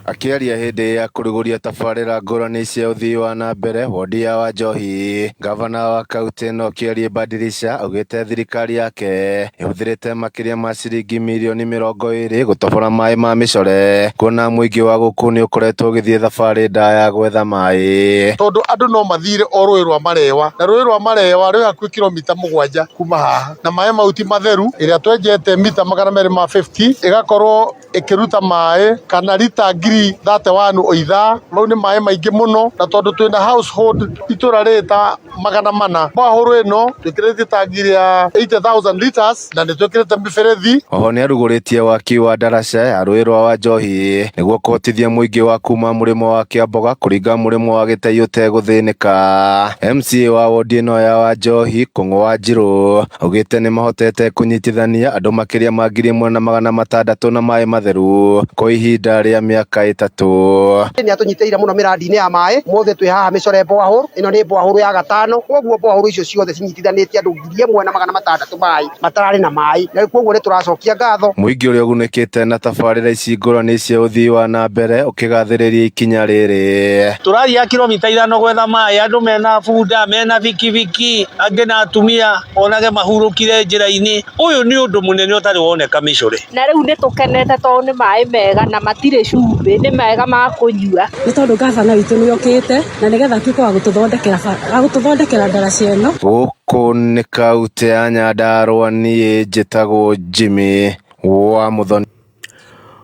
Akĩaria hĩndĩ ya kũrugũria tabarĩra ngũrani cia ũthii wa na mbere wodi ya Wanjohi, gavana wa kaũntĩ ĩno Kĩarie Badilisha augĩte thirikari yake ĩhũthĩrĩte makĩria ma ciringi mirioni 20 gũtobora maĩ ma mĩcore, kuona mũingĩ wa gũkũ nĩ ũkoretwo ũgĩthiĩ thabarĩ ndaya gwetha maĩ. Tondũ andũ no mathire o rũĩ rwa Marewa, na rũĩ rwa Marewa rwĩ hakuhĩ kilomita 7 kuma haha, na maĩ mau ti matheru. Ĩrĩa twenjete mita 250 ĩgakorwo ĩkĩruta maĩ kana rita 31 o ithaa. Mau nĩ maĩ maingĩ mũno, na tondũ twĩna household itũra rĩrĩ ta 400, borehole ĩno twĩkĩrĩte tangi rĩa 80,000 liters na nĩ twĩkĩrĩte mĩberethi. Oho nĩarugũrĩtie waki wa ndaraca ya rũĩ rwa Wanjohi nĩguo kũhotithia mũingĩ wa kuma mũrĩmo wa Kĩamboga kũringa mũrĩmo wa Gĩtei ũtegũthĩnĩka. MCA wa wodi ĩno ya Wanjohi Kũng'ũ wa Njirũ augĩte nĩmahotete kũnyitithania andũ makĩria ma 1600 na maĩ matheru kwa ihinda rĩa mĩaka 3. Nĩ atũnyitĩrĩire mũno mĩradi-inĩ ya maĩ. Mothe twĩ haha mĩcore borehole, ĩno nĩ borehole ya 5, koguo borehole icio ciothe cinyitithanĩtie andũ 1600 maĩ matararĩ na maĩ, na koguo nĩ tũracokia ngatho. Mũingĩ ũrĩa ũgunĩkĩte na tabarĩra ici ngũrani cia ũthii wa na mbere ũkĩgathĩrĩria ikinya rĩrĩ. Tũrathiaga kilomita 5 gwetha maĩ, andũ mena bunda, mena bikibiki, angĩ na atumia onage mahurũkire njĩra-inĩ. Ũyũ nĩ ũndũ mũnene ũtarĩ woneka mĩcore. Na rĩu nĩ tũkenete tondũ nĩ maĩ mega na matirĩ cumbĩ, nĩ mega ma kũnyua. Nĩ tondũ gavana witũ nĩ okĩte na nĩgetha atuĩke wa gũtũthondekera ndaraca ĩno. Gũkũ nĩ kaũntĩ ya Nyandarua, niĩ njĩtagwo Jimmy wa Muthoni.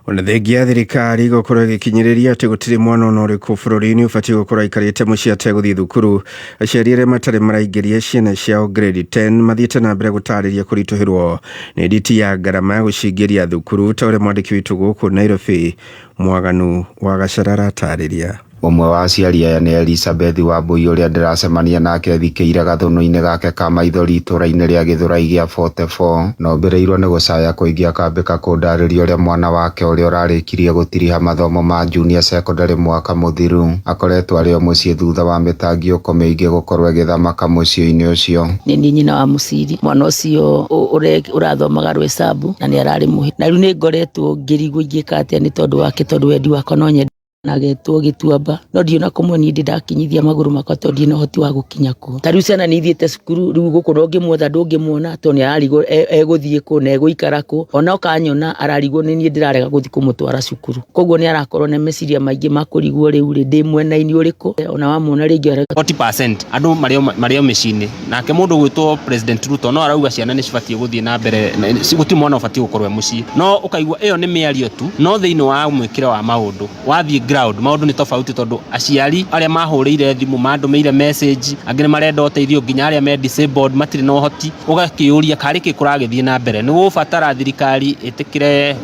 Ona thengia ya thirikari gũkorwo ĩgĩkinyĩrĩria atĩ gũtirĩ mwana ona ũrĩkũ bũrũri-inĩ ũbatiĩ gũkorwo aikarĩte mũciĩ ategũthiĩ thukuru, aciari arĩa matarĩ maraingĩria ciana ciao grade 10 mathiĩte na mbere gũtarĩria kũritũhĩrwo nĩ nditi ya ngarama ya gũcingĩria thukuru, ta ũrĩa mwandĩki witũ gũkũ Nairobi Mwaganu wa Gacara aratarĩria. Ũmwe wa aciari aya nĩ Elizabeth Wambui ũrĩa ndĩracemania nake thikĩire gathũnũ-inĩ gake ka maithori itũra-inĩ rĩa Gĩthũrai gĩa 44 na ũmbĩrĩirwo nĩ gũcaya kũingĩ akambĩka kũndarĩria ũrĩa mwana wake ũrĩa ũrarĩkirie gũtiriha mathomo ma junior secondary mwaka mũthiru akoretwo arĩ o mũciĩ thutha wa mĩtangiũko mĩingĩ gũkorwo ĩgĩthamaka mũciĩ-inĩ ũcio. Nĩ niĩ nyina wa Mũciri, mwana ũcio ũrathomaga rwecabu na nĩ ararĩ mũhĩ na rĩu nĩ ngoretwo ngĩrigwo ingĩka atĩa nĩ tondũ wake tondũ wendi wakwa no nyende agetwo gĩtuamba no ndiona kũmwe niĩ ndĩ ndakinyithia magũrũ makwa tondũ ndirĩ na ũhoti wa gũkinya kuo. Ta rĩu ciana nĩ ithiĩte cukuru rĩu gũkũ na ũngĩmuetha ndũngĩmuona tondũ nĩ ararigwo egũthiĩ kũ na egũikara kũ, ona oka anyona ararigwo nĩ niĩ ndĩrarega gũthiĩ kũmũtwara cukuru. Koguo nĩ arakorwo na meciria maingĩ ma kũrigwo rĩu rĩ ndĩ mwena-inĩ ũrĩkũ, ona wamuona rĩngĩ 40% andũ marĩ o mĩciĩ-inĩ nake mũndũ ũgwĩtwo President Ruto no arauga ciana nĩ cibatiĩ gũthiĩ na mbere, gũtirĩ mwana ũbatiĩ gũkorwo e mũciĩ, no ũkaigua ĩyo nĩ mĩario tu, no thĩinĩ wa mwĩkĩre wa maũndũ wathiĩ ground maũndũ nĩ tofauti tondũ aciari arĩa mahũrĩire thimũ mandũmĩire message, angĩ nĩ marenda ũteithio nginya arĩa me disabled matirĩ na ũhoti, ũgakĩũria karĩ kĩ kũragĩthiĩ na mbere. Nĩ gũgũbatara thirikari ĩtĩkĩre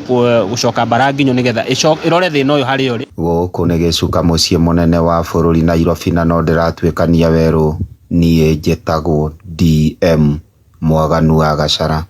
gũcoka mbara nginyo nĩgetha ĩrore thĩna ũyũ harĩa ũrĩ. Gũkũ nĩ gĩcuka mũciĩ mũnene wa bũrũri Nairobi na no ndĩratuĩkania werũ niĩ njĩtagwo DM Mwaganu wa Gacara.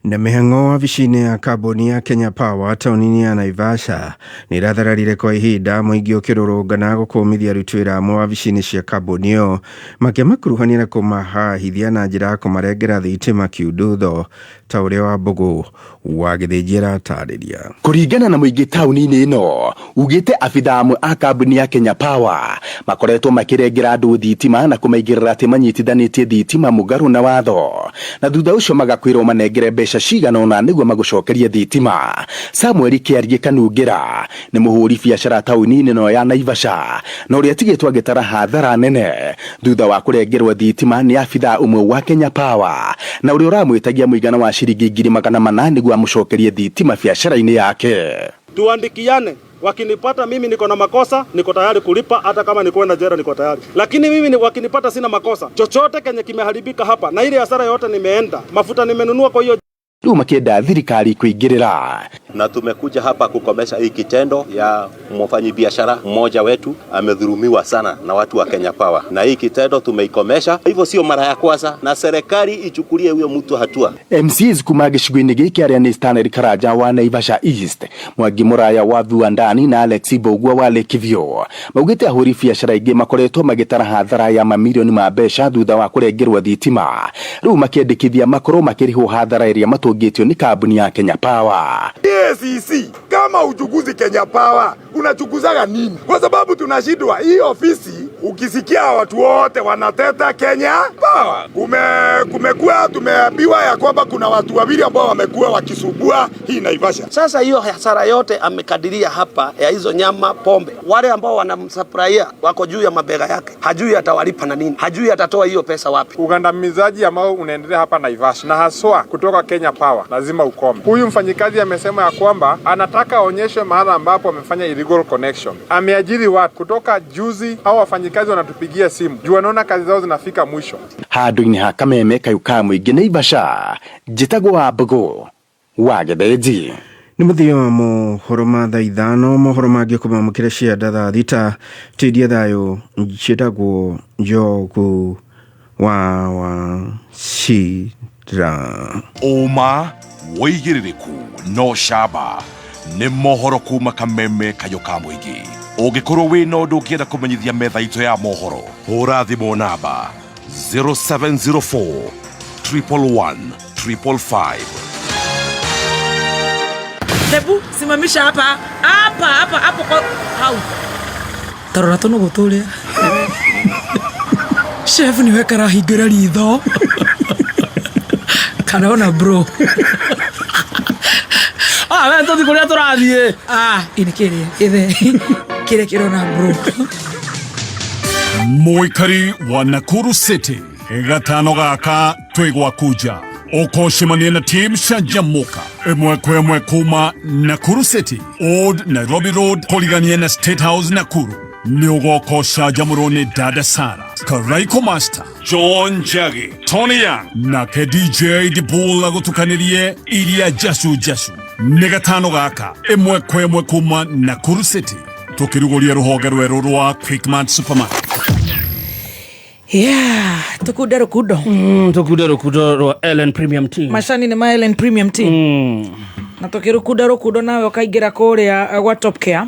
Na mĩhang'o wabici-inĩ ya kambuni ya Kenya Power taũni-inĩ ya Naivasha nĩ ĩrathararire kwa ihinda mũingĩ ũkĩrũrũngana gũkũmithia aruti wĩra amwe wabici-inĩ cia kambuni ĩyo makĩmakuruhania na kũmahahithia na njĩra ya kũmarengera thitima kiundutho ta ũrĩa Wambũgũ wa Gĩthĩnji aratarĩria. Kũringana na mũingĩ taũni-inĩ ĩno, ugĩte abithaa amwe a kambuni ya Kenya Power makoretwo makĩrengera andũ thitima na kũmaigĩrĩra atĩ manyitithanĩtie thitima mũgarũ na watho, na thutha ũcio magakwĩrwo manengere mbeca cigana ũna nĩguo magũcokerie thitima. Samuel Kĩariĩ Kanungĩra nĩ mũhũri biacara taũni-inĩ ĩno ya Naivasha na ũrĩa atigĩtwo agĩtara hathara nene thutha wa kũrengerwo thitima nĩ abithaa ũmwe wa Kenya Power na ũrĩa ũramwĩtagia mũigana wa ciringi 400,000 nĩguo amũcokerie thitima biacara-inĩ yake. Tuandikiane, wakinipata mimi niko na makosa, niko tayari kulipa, hata kama ni kwenda jela niko tayari. Lakini mimi wakinipata sina makosa, chochote kenye kimeharibika hapa na ile hasara yote nimeenda, mafuta nimenunua kwa hiyo Rĩu makĩenda thirikari kũingĩrĩra. Na tumekuja hapa kukomesha hii kitendo ya mfanyibiashara mmoja wetu amedhulumiwa sana na watu wa Kenya Power, na hii kitendo tumeikomesha. Hivyo sio mara ya kwanza, na serikali ichukulie huyo mtu hatua. MCAs kuma gĩcigo-inĩ gĩkĩ arĩa nĩ Stanley Karanja wa Naivasha East, Mwangi Mũraya wa Viwandani na Alex Mbũgua wa Lakeview maugĩte ahũri biacara aingĩ makoretwo magĩtara hathara ya mamirioni ma mbeca thutha wa kũrengerwo thitima, rĩu makĩendekithia makorwo makĩrĩhwo hathara ĩrĩa matũngĩtio nĩ kambuni ya Kenya Power. EACC, kama uchunguzi Kenya Power unachunguzaga nini? Kwa sababu tunashindwa hii ofisi, ukisikia watu wote wanateta Kenya Power. Kumekuwa tumeambiwa ya kwamba kuna watu wawili ambao wamekuwa wakisumbua hii Naivasha. Sasa hiyo hasara yote amekadiria hapa ya hizo nyama, pombe, wale ambao wanamsupplyia wako juu ya mabega yake, hajui atawalipa na nini, hajui atatoa hiyo pesa wapi. Ugandamizaji ambao unaendelea hapa Naivasha na haswa kutoka Kenya Power lazima ukome. Huyu mfanyikazi amesema ya kwamba anataka aonyeshwe mahala ambapo amefanya illegal connection. Ameajiri watu kutoka juzi, hao wafanyikazi wanatupigia simu juu wanaona kazi zao zinafika mwisho. Handũ-inĩ ha kameme kayũ ka mũingĩ Naivasha, njĩtagwo Wambũgũ wa Gĩthĩnji. Nĩ mũthia wa mohoro ma thaa ithano, mohoro mangĩ kũmamũkĩra cia thaa thita. Tĩria thayũ, njĩtagwo Njogu wa Wachira. Ũma wĩigĩrĩrĩku no camba nĩ mohoro kuma kameme kayũ ka mũingĩ. Ũngĩkorwo wĩna ũndũ ũngĩenda kũmenyithia metha itũ ya mohoro, hũra thimũ namba 0704 111 555. Hebu simamisha hapa hapa hapa hapo kwa hau. Tarora tũnũgũ tũrĩa. Chef niwe karahingĩra ritho. Kana ona bro. Ah, we tũthiĩ kũrĩa tũrathiĩ. Ah, ini kĩrĩa kĩthe kĩrĩa kĩrona bro. Mũikari wa Nakuru City gatano gaka twĩ gwaku nja ũkũcemania na team Canjamũka ĩmwe kwa ĩmwe kuma Nakuru City Old Nairobi Road kũrigania na State House Nakuru. Nĩ ũgoka ũcanjamũrwo nĩ Dada Sara, Karaiko Master, John Njagi, Tony Young nake DJ Dibul agũtukanĩrie iria jacu jacu. Nĩ gatano gaka ĩmwe kwa ĩmwe kuma Nakuru City. Tũkĩrugũria rũhonge rwerũ rwa Quickmart Supermarket. Yeah, tukunde rukundo. Tukunde rukundo rwa Ellen Premium Tea. Macani nĩ ma Ellen Premium Tea. Na tũkĩrukunda rukundo nawe ũkaingĩra kũrĩa gwa Top Care.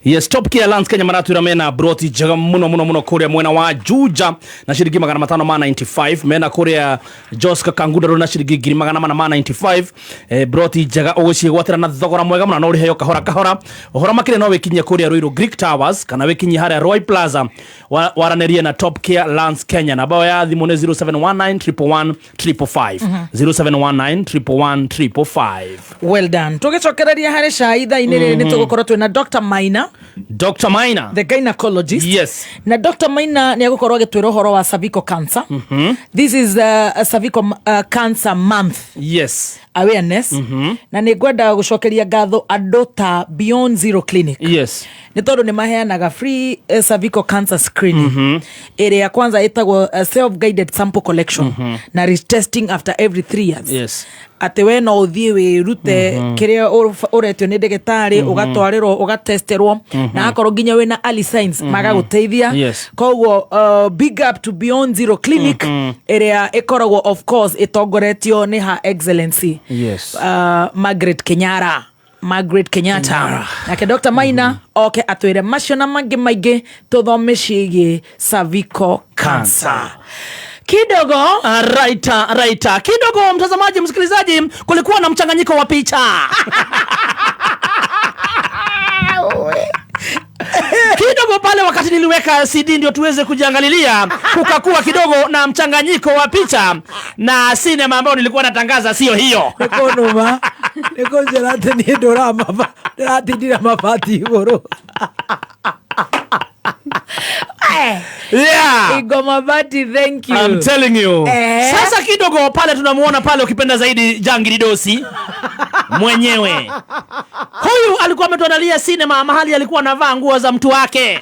Yes, Top Care Lands Kenya maratwira mena broti njega muno muno muno kuria mwena wa Juja na ciringi 595, mena kuria Joska Kanguda Road na ciringi 495. Broti njega uguciĩgwatĩra na thogora mwega muno na ũrĩheo kahora kahora. Ũhoro makĩria no wĩkinyie kũrĩa Ruiru Greek Towers kana wĩkinyie harĩa Roy Plaza, waranĩrie na Top Care Lands Kenya. Namba ya thimũ nĩ 0719 111 555, 0719 111 555. Well done. Tũgĩcokereria harĩ cai thaa-inĩ rĩrĩ nĩ tũgũkorwo twĩna Dr. Maina. Dr. Maina, the gynecologist. Yes. Na Dr. Maina nĩ egũkorwo agĩtwĩra ũhoro wa cervical cancer. This is a cervical cancer month. Yes. Awareness. Na nĩ ngwenda gũcokeria ngatho andũ ta Beyond Zero Clinic. Yes. Nĩ tondũ nĩ maheanaga free cervical cancer screening ĩrĩa kwanza ĩtagwo self guided sample collection na retesting after every 3 years. Yes. Atĩ we no ũthiĩ wĩrute kĩrĩa ũretio nĩ ndagĩtarĩ, ũgatwarĩrwo ũgatesterwo, na akorwo nginya wĩna early signs magagũteithia. Yes. Koguo big up to Beyond Zero Clinic ĩrĩa ĩkoragwo of course ĩtongoretio nĩ Her Excellency Yes. Margaret Kenyara, Margaret Kenyatta. Nake Dr. Maina oke atwĩre macio na mangĩ maingĩ tũthome ciĩgiĩ cervical cancer kidogo. Raita raita kidogo, mtazamaji msikilizaji, kulikuwa na mchanganyiko wa picha kidogo pale wakati niliweka CD ndio tuweze kujiangalilia, kukakuwa kidogo na mchanganyiko wa picha na sinema ambayo nilikuwa natangaza sio hiyo. Nĩkũnũma nĩkũnjĩra atĩ niĩ ndĩratindira mabati igũrũ. Yeah. Igo mabati, thank you. I'm telling you. Eh. Sasa kidogo pale tunamuona pale, ukipenda zaidi Jangiri Dosi mwenyewe. Huyu alikuwa ametuandalia sinema mahali alikuwa anavaa nguo za mtu wake.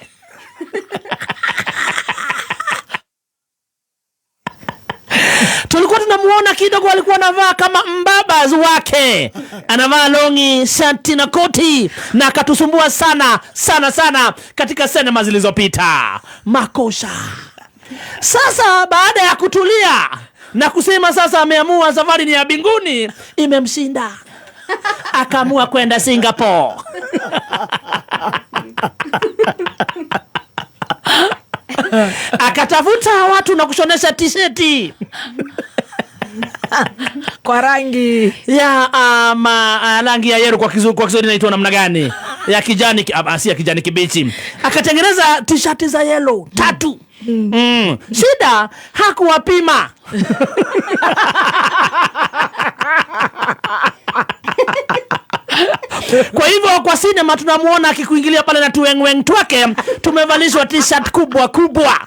Tulikuwa tunamuona kidogo alikuwa anavaa kama mbabas wake, anavaa longi, shati na koti, na akatusumbua sana sana sana katika sinema zilizopita. Makosha. Sasa baada ya kutulia na kusema sasa ameamua safari ni ya mbinguni, imemshinda, akaamua kwenda Singapore. Akatafuta watu na kushonesha tisheti kwa rangi ya rangi ya yellow, kwa kizungu, kwa Kiswahili inaitwa namna gani? Ya kijani si ya kijani kibichi. Akatengeneza tishati za yellow 3. Shida hakuwapima. Kwa hivyo kwa sinema tunamuona akikuingilia pale na tuwengweng twake, tumevalishwa t-shirt kubwa kubwa,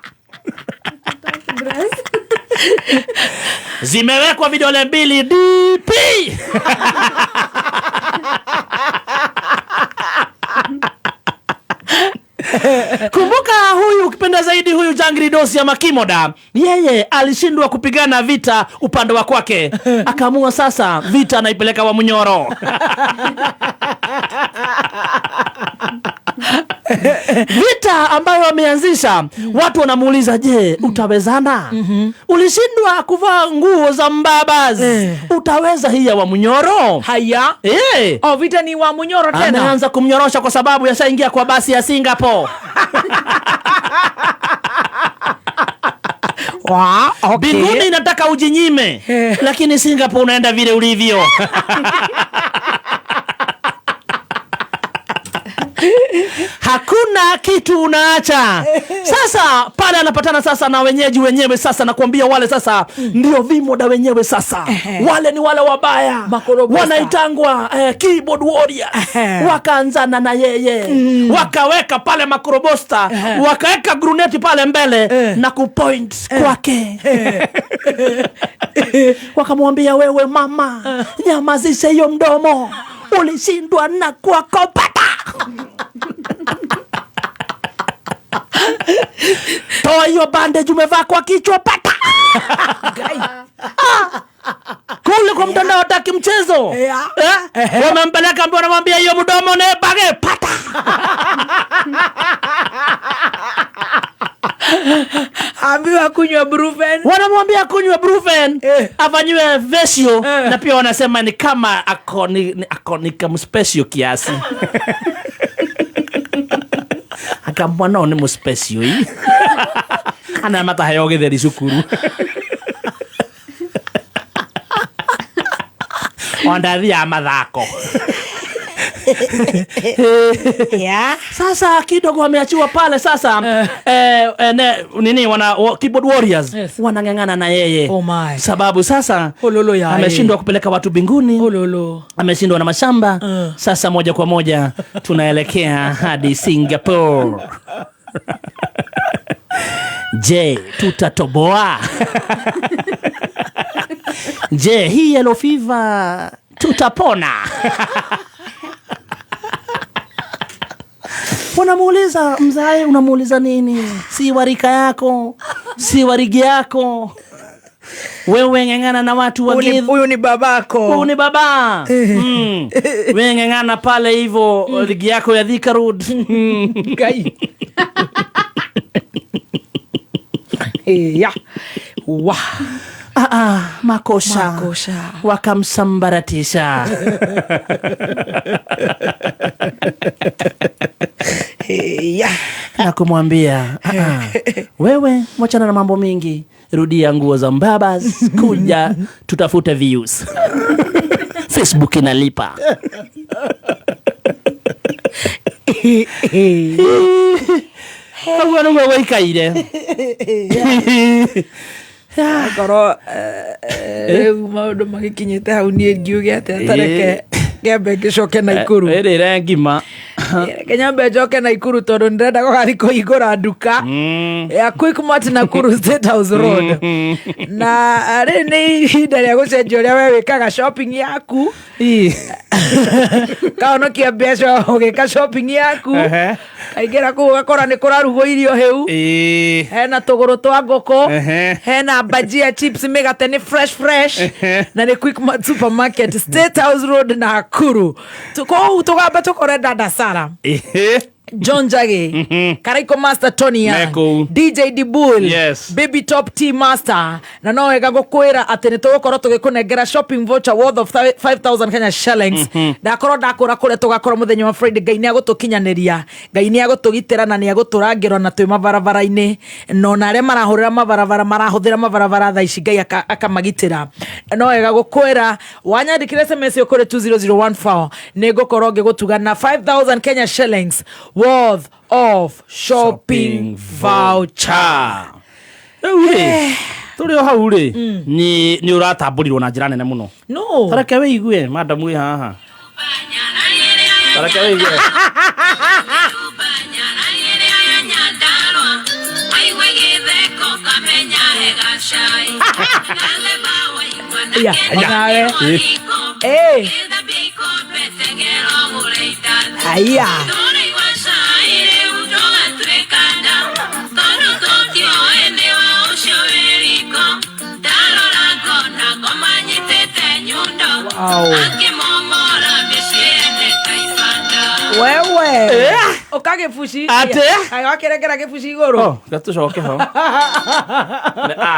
zimewekwa vidole 2 DP. Kumbuka huyu ukipenda zaidi huyu Jangiri Dosi ya Makimoda, yeye alishindwa kupigana vita upande wa kwake, akaamua sasa vita anaipeleka wa Munyoro. Vita ambayo ameanzisha, watu wanamuuliza, je, utawezana? Ulishindwa kuvaa nguo za mbabas, utaweza hii ya wa Munyoro? Haya. Oh, vita ni wa Munyoro tena. Ameanza kumnyorosha kwa sababu yashaingia kwa basi ya Singapore. Okay. Mbinguni inataka ujinyime, lakini Singapore unaenda vile ulivyo. Hakuna kitu unaacha. Sasa pale anapatana sasa na wenyeji wenyewe sasa, nakuambia wale sasa ndio vimoda wenyewe sasa. Wale ni wale wabaya. Wanaitangwa keyboard warriors. Wakaanzana na yeye. Wakaweka pale makorobosta, wakaweka gruneti pale mbele na kupoint kwake. Wakamwambia wewe mama, nyamazishe hiyo mdomo. Ulishindwa na kuwakopata. Toa hiyo bandage umevaa kwa kichwa pata. Kule kwa mtandao hataki mchezo. Yeah. Eh? Wamempeleka mbio, wanamwambia hiyo mdomo ne bage pata. Ambiwa kunywa Brufen. Wanamwambia kunywa Brufen, afanyiwe vesio, na pia wanasema ni kama ako ni ako ni kama special kiasi. Akambwa no ni muspecial hii. Ana mataheo githeri cukuru. Ondathiaga mathako. Yeah. Sasa kidogo ameachiwa pale sasa, nini wana keyboard warriors wanang'ang'ana na yeye. Oh my. Sababu sasa Ololo ya ameshindwa kupeleka watu binguni. Ololo. Ameshindwa na mashamba. Sasa moja kwa moja tunaelekea hadi Singapore. Je, tutatoboa? Je, hii yellow fever tutapona? Wanamuuliza mzae, unamuuliza nini? Si warika yako, si warigi yako. Wewe ng'ang'ana na watu wa Huyu ni babako. Huyu ni baba. Wewe ng'ang'ana pale hivyo ligi yako ya Thika Road. Ngai. Ya. Wa. Makosha. Makosha. Wakamsambaratisha. Ya. Na kumwambia, wewe wachana na mambo mingi, rudia nguo za mbabas, kuja tutafute views. Facebook inalipa. Ũguo nĩguo gũikaire. Akorwo rĩu maũndũ magĩkinyĩte hau niĩ ngiuge atĩa, tareke ngĩambe ngĩcoke Naikuru. Ĩrĩre ngima. Reke nyambe njoke Naikuru tondũ nĩndĩrenda gũgathiĩ kũhingũra nduka ya Quickmart Nakuru State House Road. Na rĩrĩ nĩ ihinda rĩa gũcenjia ũrĩa we wĩkaga shopping yaku. Kahonokia mbeca ũgĩka shopping yaku. Kaingĩra kũu ũgakora nĩ kũrarugwo irio hĩu. Hena tũgũrũ twa ngũkũ. Hena bhajia chips, mĩgate nĩ fresh fresh. Na nĩ Quickmart Supermarket State House Road Nakuru. Kũu tũgamba tũkore Dada Sara. John Njagi, Karaiko Master Tony Young, Mekũu. DJ Dibul, Yes. Baby Top T Master, na no wega gũkwĩra atĩ nĩ tũgũkorwo tũgĩkũnengera shopping voucher worth of 5000 Kenya shillings. Ndakorwo ndakũra kũrĩa tũgakorwo mũthenya wa Friday, Ngai nĩ agũtũkinyanĩria, Ngai nĩ agũtũgitĩra na nĩ agũtũrangĩra na twĩ mabarabara-inĩ, na ona arĩa marahũrĩra mabarabara marahũthĩra mabarabara thaa ici Ngai akamagitĩra. No wega gũkwĩra wanyandĩkĩra SMS ĩyo kũrĩ 20014 nĩ ngũkorwo ngĩgũtuga na 5000 Kenya shillings worth of shopping voucher. Rĩu rĩ, tũrĩ o hau rĩ, nĩ ũratambũrirwo na njĩra nene mũno. No. Tareke wĩigue madam wĩ haha. Tareke wĩigue. Ya, onawe. Eh. Aya. Wow. Wewe. Ũka gĩbuci. Atĩ? Kaĩ wakĩrengera gĩbuci igũrũ? Oh, gatũcoke ho.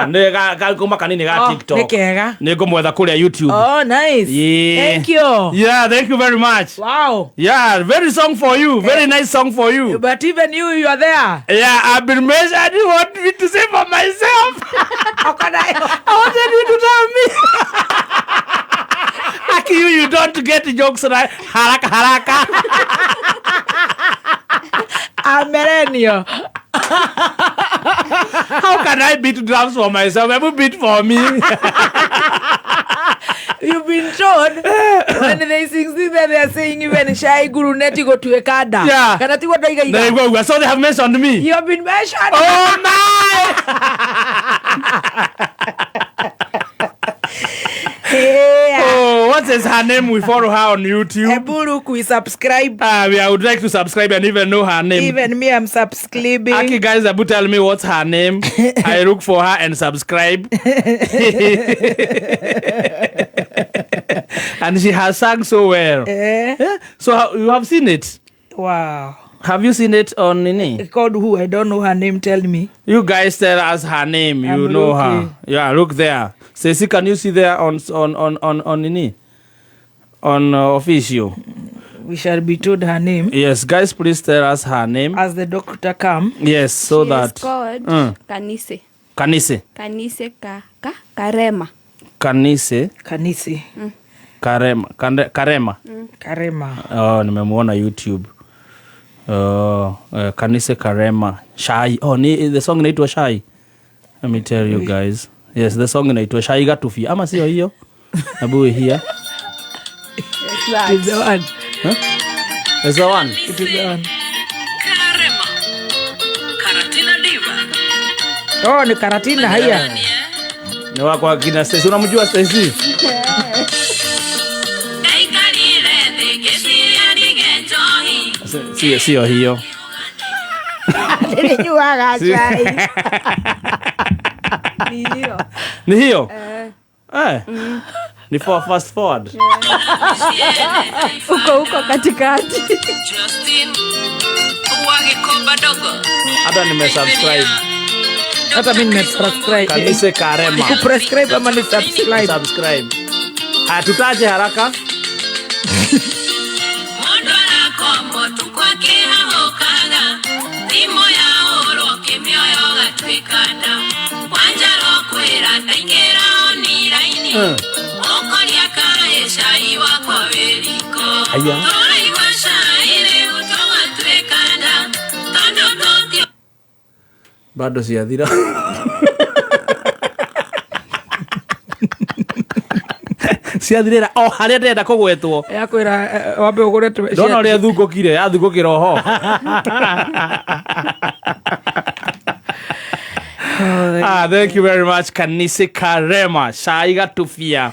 Nĩ kuma kanini ga Oh, TikTok. nĩ kega. Nĩ ngũmwetha kũrĩa YouTube. Oh, nice. Yeah. Thank you. Yeah, thank you very much. Wow. Yeah, very song for you. Very nice song for you. But even you are there. Yeah, I've been measured. You want me to say for myself? I wanted you to tell me. Like you don't get jokes right. Haraka, haraka. I'm millennial. How can I beat drums for myself? Every beat for me. You've been told when they sing that they are saying even Shai Guru Neti go to a kada. Yeah. Kana ti what There you go. So they have mentioned me. You have been mentioned. Oh my! Yeah. Oh, what What is her name? We follow her on YouTube. Ebu look, we subscribe. Ah, I would like to subscribe and even know her name. Even me, I'm subscribing. Aki guys, Abu tell me what's her name. I look for her and subscribe. And she has sung so well. Eh? Yeah. So you have seen it? Wow. Have you seen it on Nini? Called who? I don't know her name. Tell me. You guys tell us her name. You I'm know her. looking. Yeah, look there. Stacey, can you see there on Nini? On official. We shall be told her name. Yes, guys, please tell us her name. As the doctor come. Yes, so She that is called Kanise. Kanise. Kanise Karema. Kanise. Kanise. Karema. Karema. Karema. Oh, nimemuona YouTube. Oh, Kanise Karema. Shai. Oh, ni the song inaitwa Shai. Let me tell you guys. Yes, the song inaitwa Shai Gatufi. Ama sio hiyo? Abu here. It is the one. Huh? It's the one. It is the one. Oh, ni Karatina haya. Ni wako akina Stacy. Unamjua Stacy? Sio, sio hiyo. Nilijuaga chai. Ni hiyo. Ni hiyo? Eh. Eh. Ni for fast forward. Uko huko katikati. Hata nimesubscribe. Hata mimi nimesubscribe. Kanise Karema. Kuprescribe ama ni subscribe? Subscribe. Ah, tutaje haraka. Aya. Bado siathira. Ciathirira o haria ndĩrenda kũgwetwo. Yakwĩra wambe ũgũre Ndona ũrĩa thungũkire, yathungũkĩra oho. Ah, thank you very much Kanise Karema. Cai gatubia.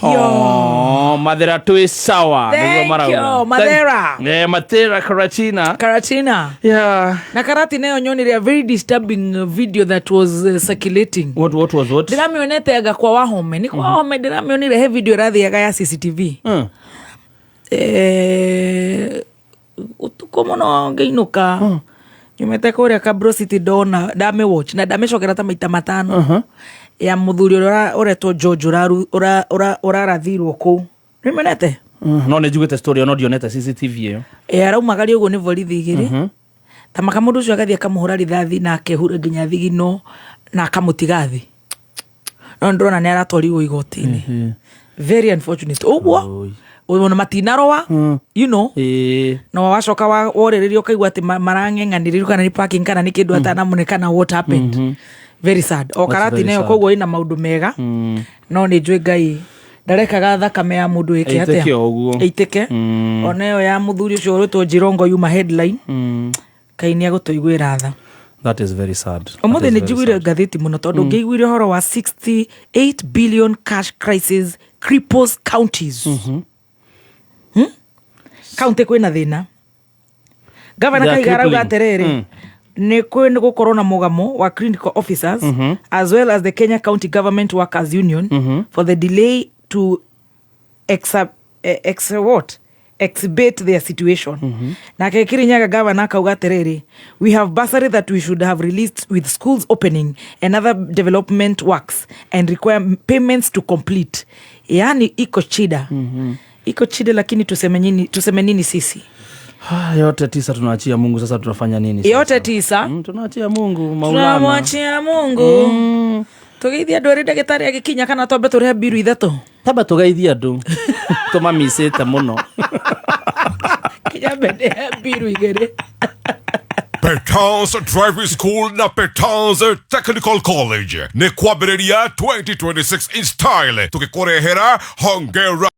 Oh, Mathera twĩ sawa. Thank nĩguo marauga. you, Mathera. Eh, Mathera Karatina. Karatina. Yeah. Na Karatina ĩyo nyonire a very disturbing video that was circulating. What was what? Ndĩramĩonete anga kwa Wahome. Nĩ kwa Wahome ndĩramĩonire he video ĩrathiaga ya CCTV. Ũtukũ mũno ngĩinũka. Nyumĩte kũrĩa Kabro City ndona ndamĩwatch na ndamĩcokera ta maita matano. Ya mũthuri ũrĩa ũretwo George ũrarathirwo kũu. Nĩmenete? No nĩ njiguĩte story no ndionete CCTV ĩyo. Araumagario ũguo nĩ borithi igĩrĩ. Ta maka mũndũ ũcio agathiĩ akamũhũra rithathi na akehura nginya thigino na akamũtiga thĩ. No ndĩrona nĩ aratwarirwo igoti-inĩ. Very unfortunate. Ũguo ona matinarũa, you know. No wacoka worĩrĩria ũkaigua atĩ marang'eng'anĩrĩrio kana nĩ parking kana nĩ kĩndũ atanamũne kana what happened. Very sad. O That's Karatina very ĩyo sad. koguo ĩna maũndũ mega. No nĩ njũĩ Ngai ndarekaga thakame ya mũndũ ĩke atĩa. Ĩitĩke o ũguo. Ĩitĩke. Ona ĩyo ya mũthuri ũcio ũrĩtwo Jirongo yuma headline. Ngai nĩ agũtũiguĩra tha. That is very sad. Ũmũthĩ nĩ njiguire ngathĩti mũno tondũ ngĩiguire ũhoro wa 68 billion cash crisis cripples counties. County kwĩna thĩna. Gavana They are Kaiga arauga crippling. atĩrĩrĩ, nĩ kwĩ gũkorwo na mũgamo wa clinical officers as well as the Kenya County Government Workers Union for the delay to exhibit their situation. Nake Kirinyaga gavana akauga atĩrĩrĩ, we have bursary that we should have released with schools opening and other development works and require payments to complete. Yani iko shida. Iko shida, lakini tuseme nini sisi? Yote tisa tunaachia Mungu. Sasa tunafanya nini sasa? Yote tisa? Tunaachia Mungu, Maulana. Tunamwachia Mungu. Tũgeithie andũ arĩa ndagĩtarĩ agĩkinya kana twambe tũrĩhe mbiru ithatũ? Tamba tũgeithie andũ. Tũmamicĩte mũno. Kinya mbere ya mbiru igĩrĩ. Petals Driving School na Petals Technical College nĩ kwambĩrĩria 2026 in style tũgĩkũrehera hongera.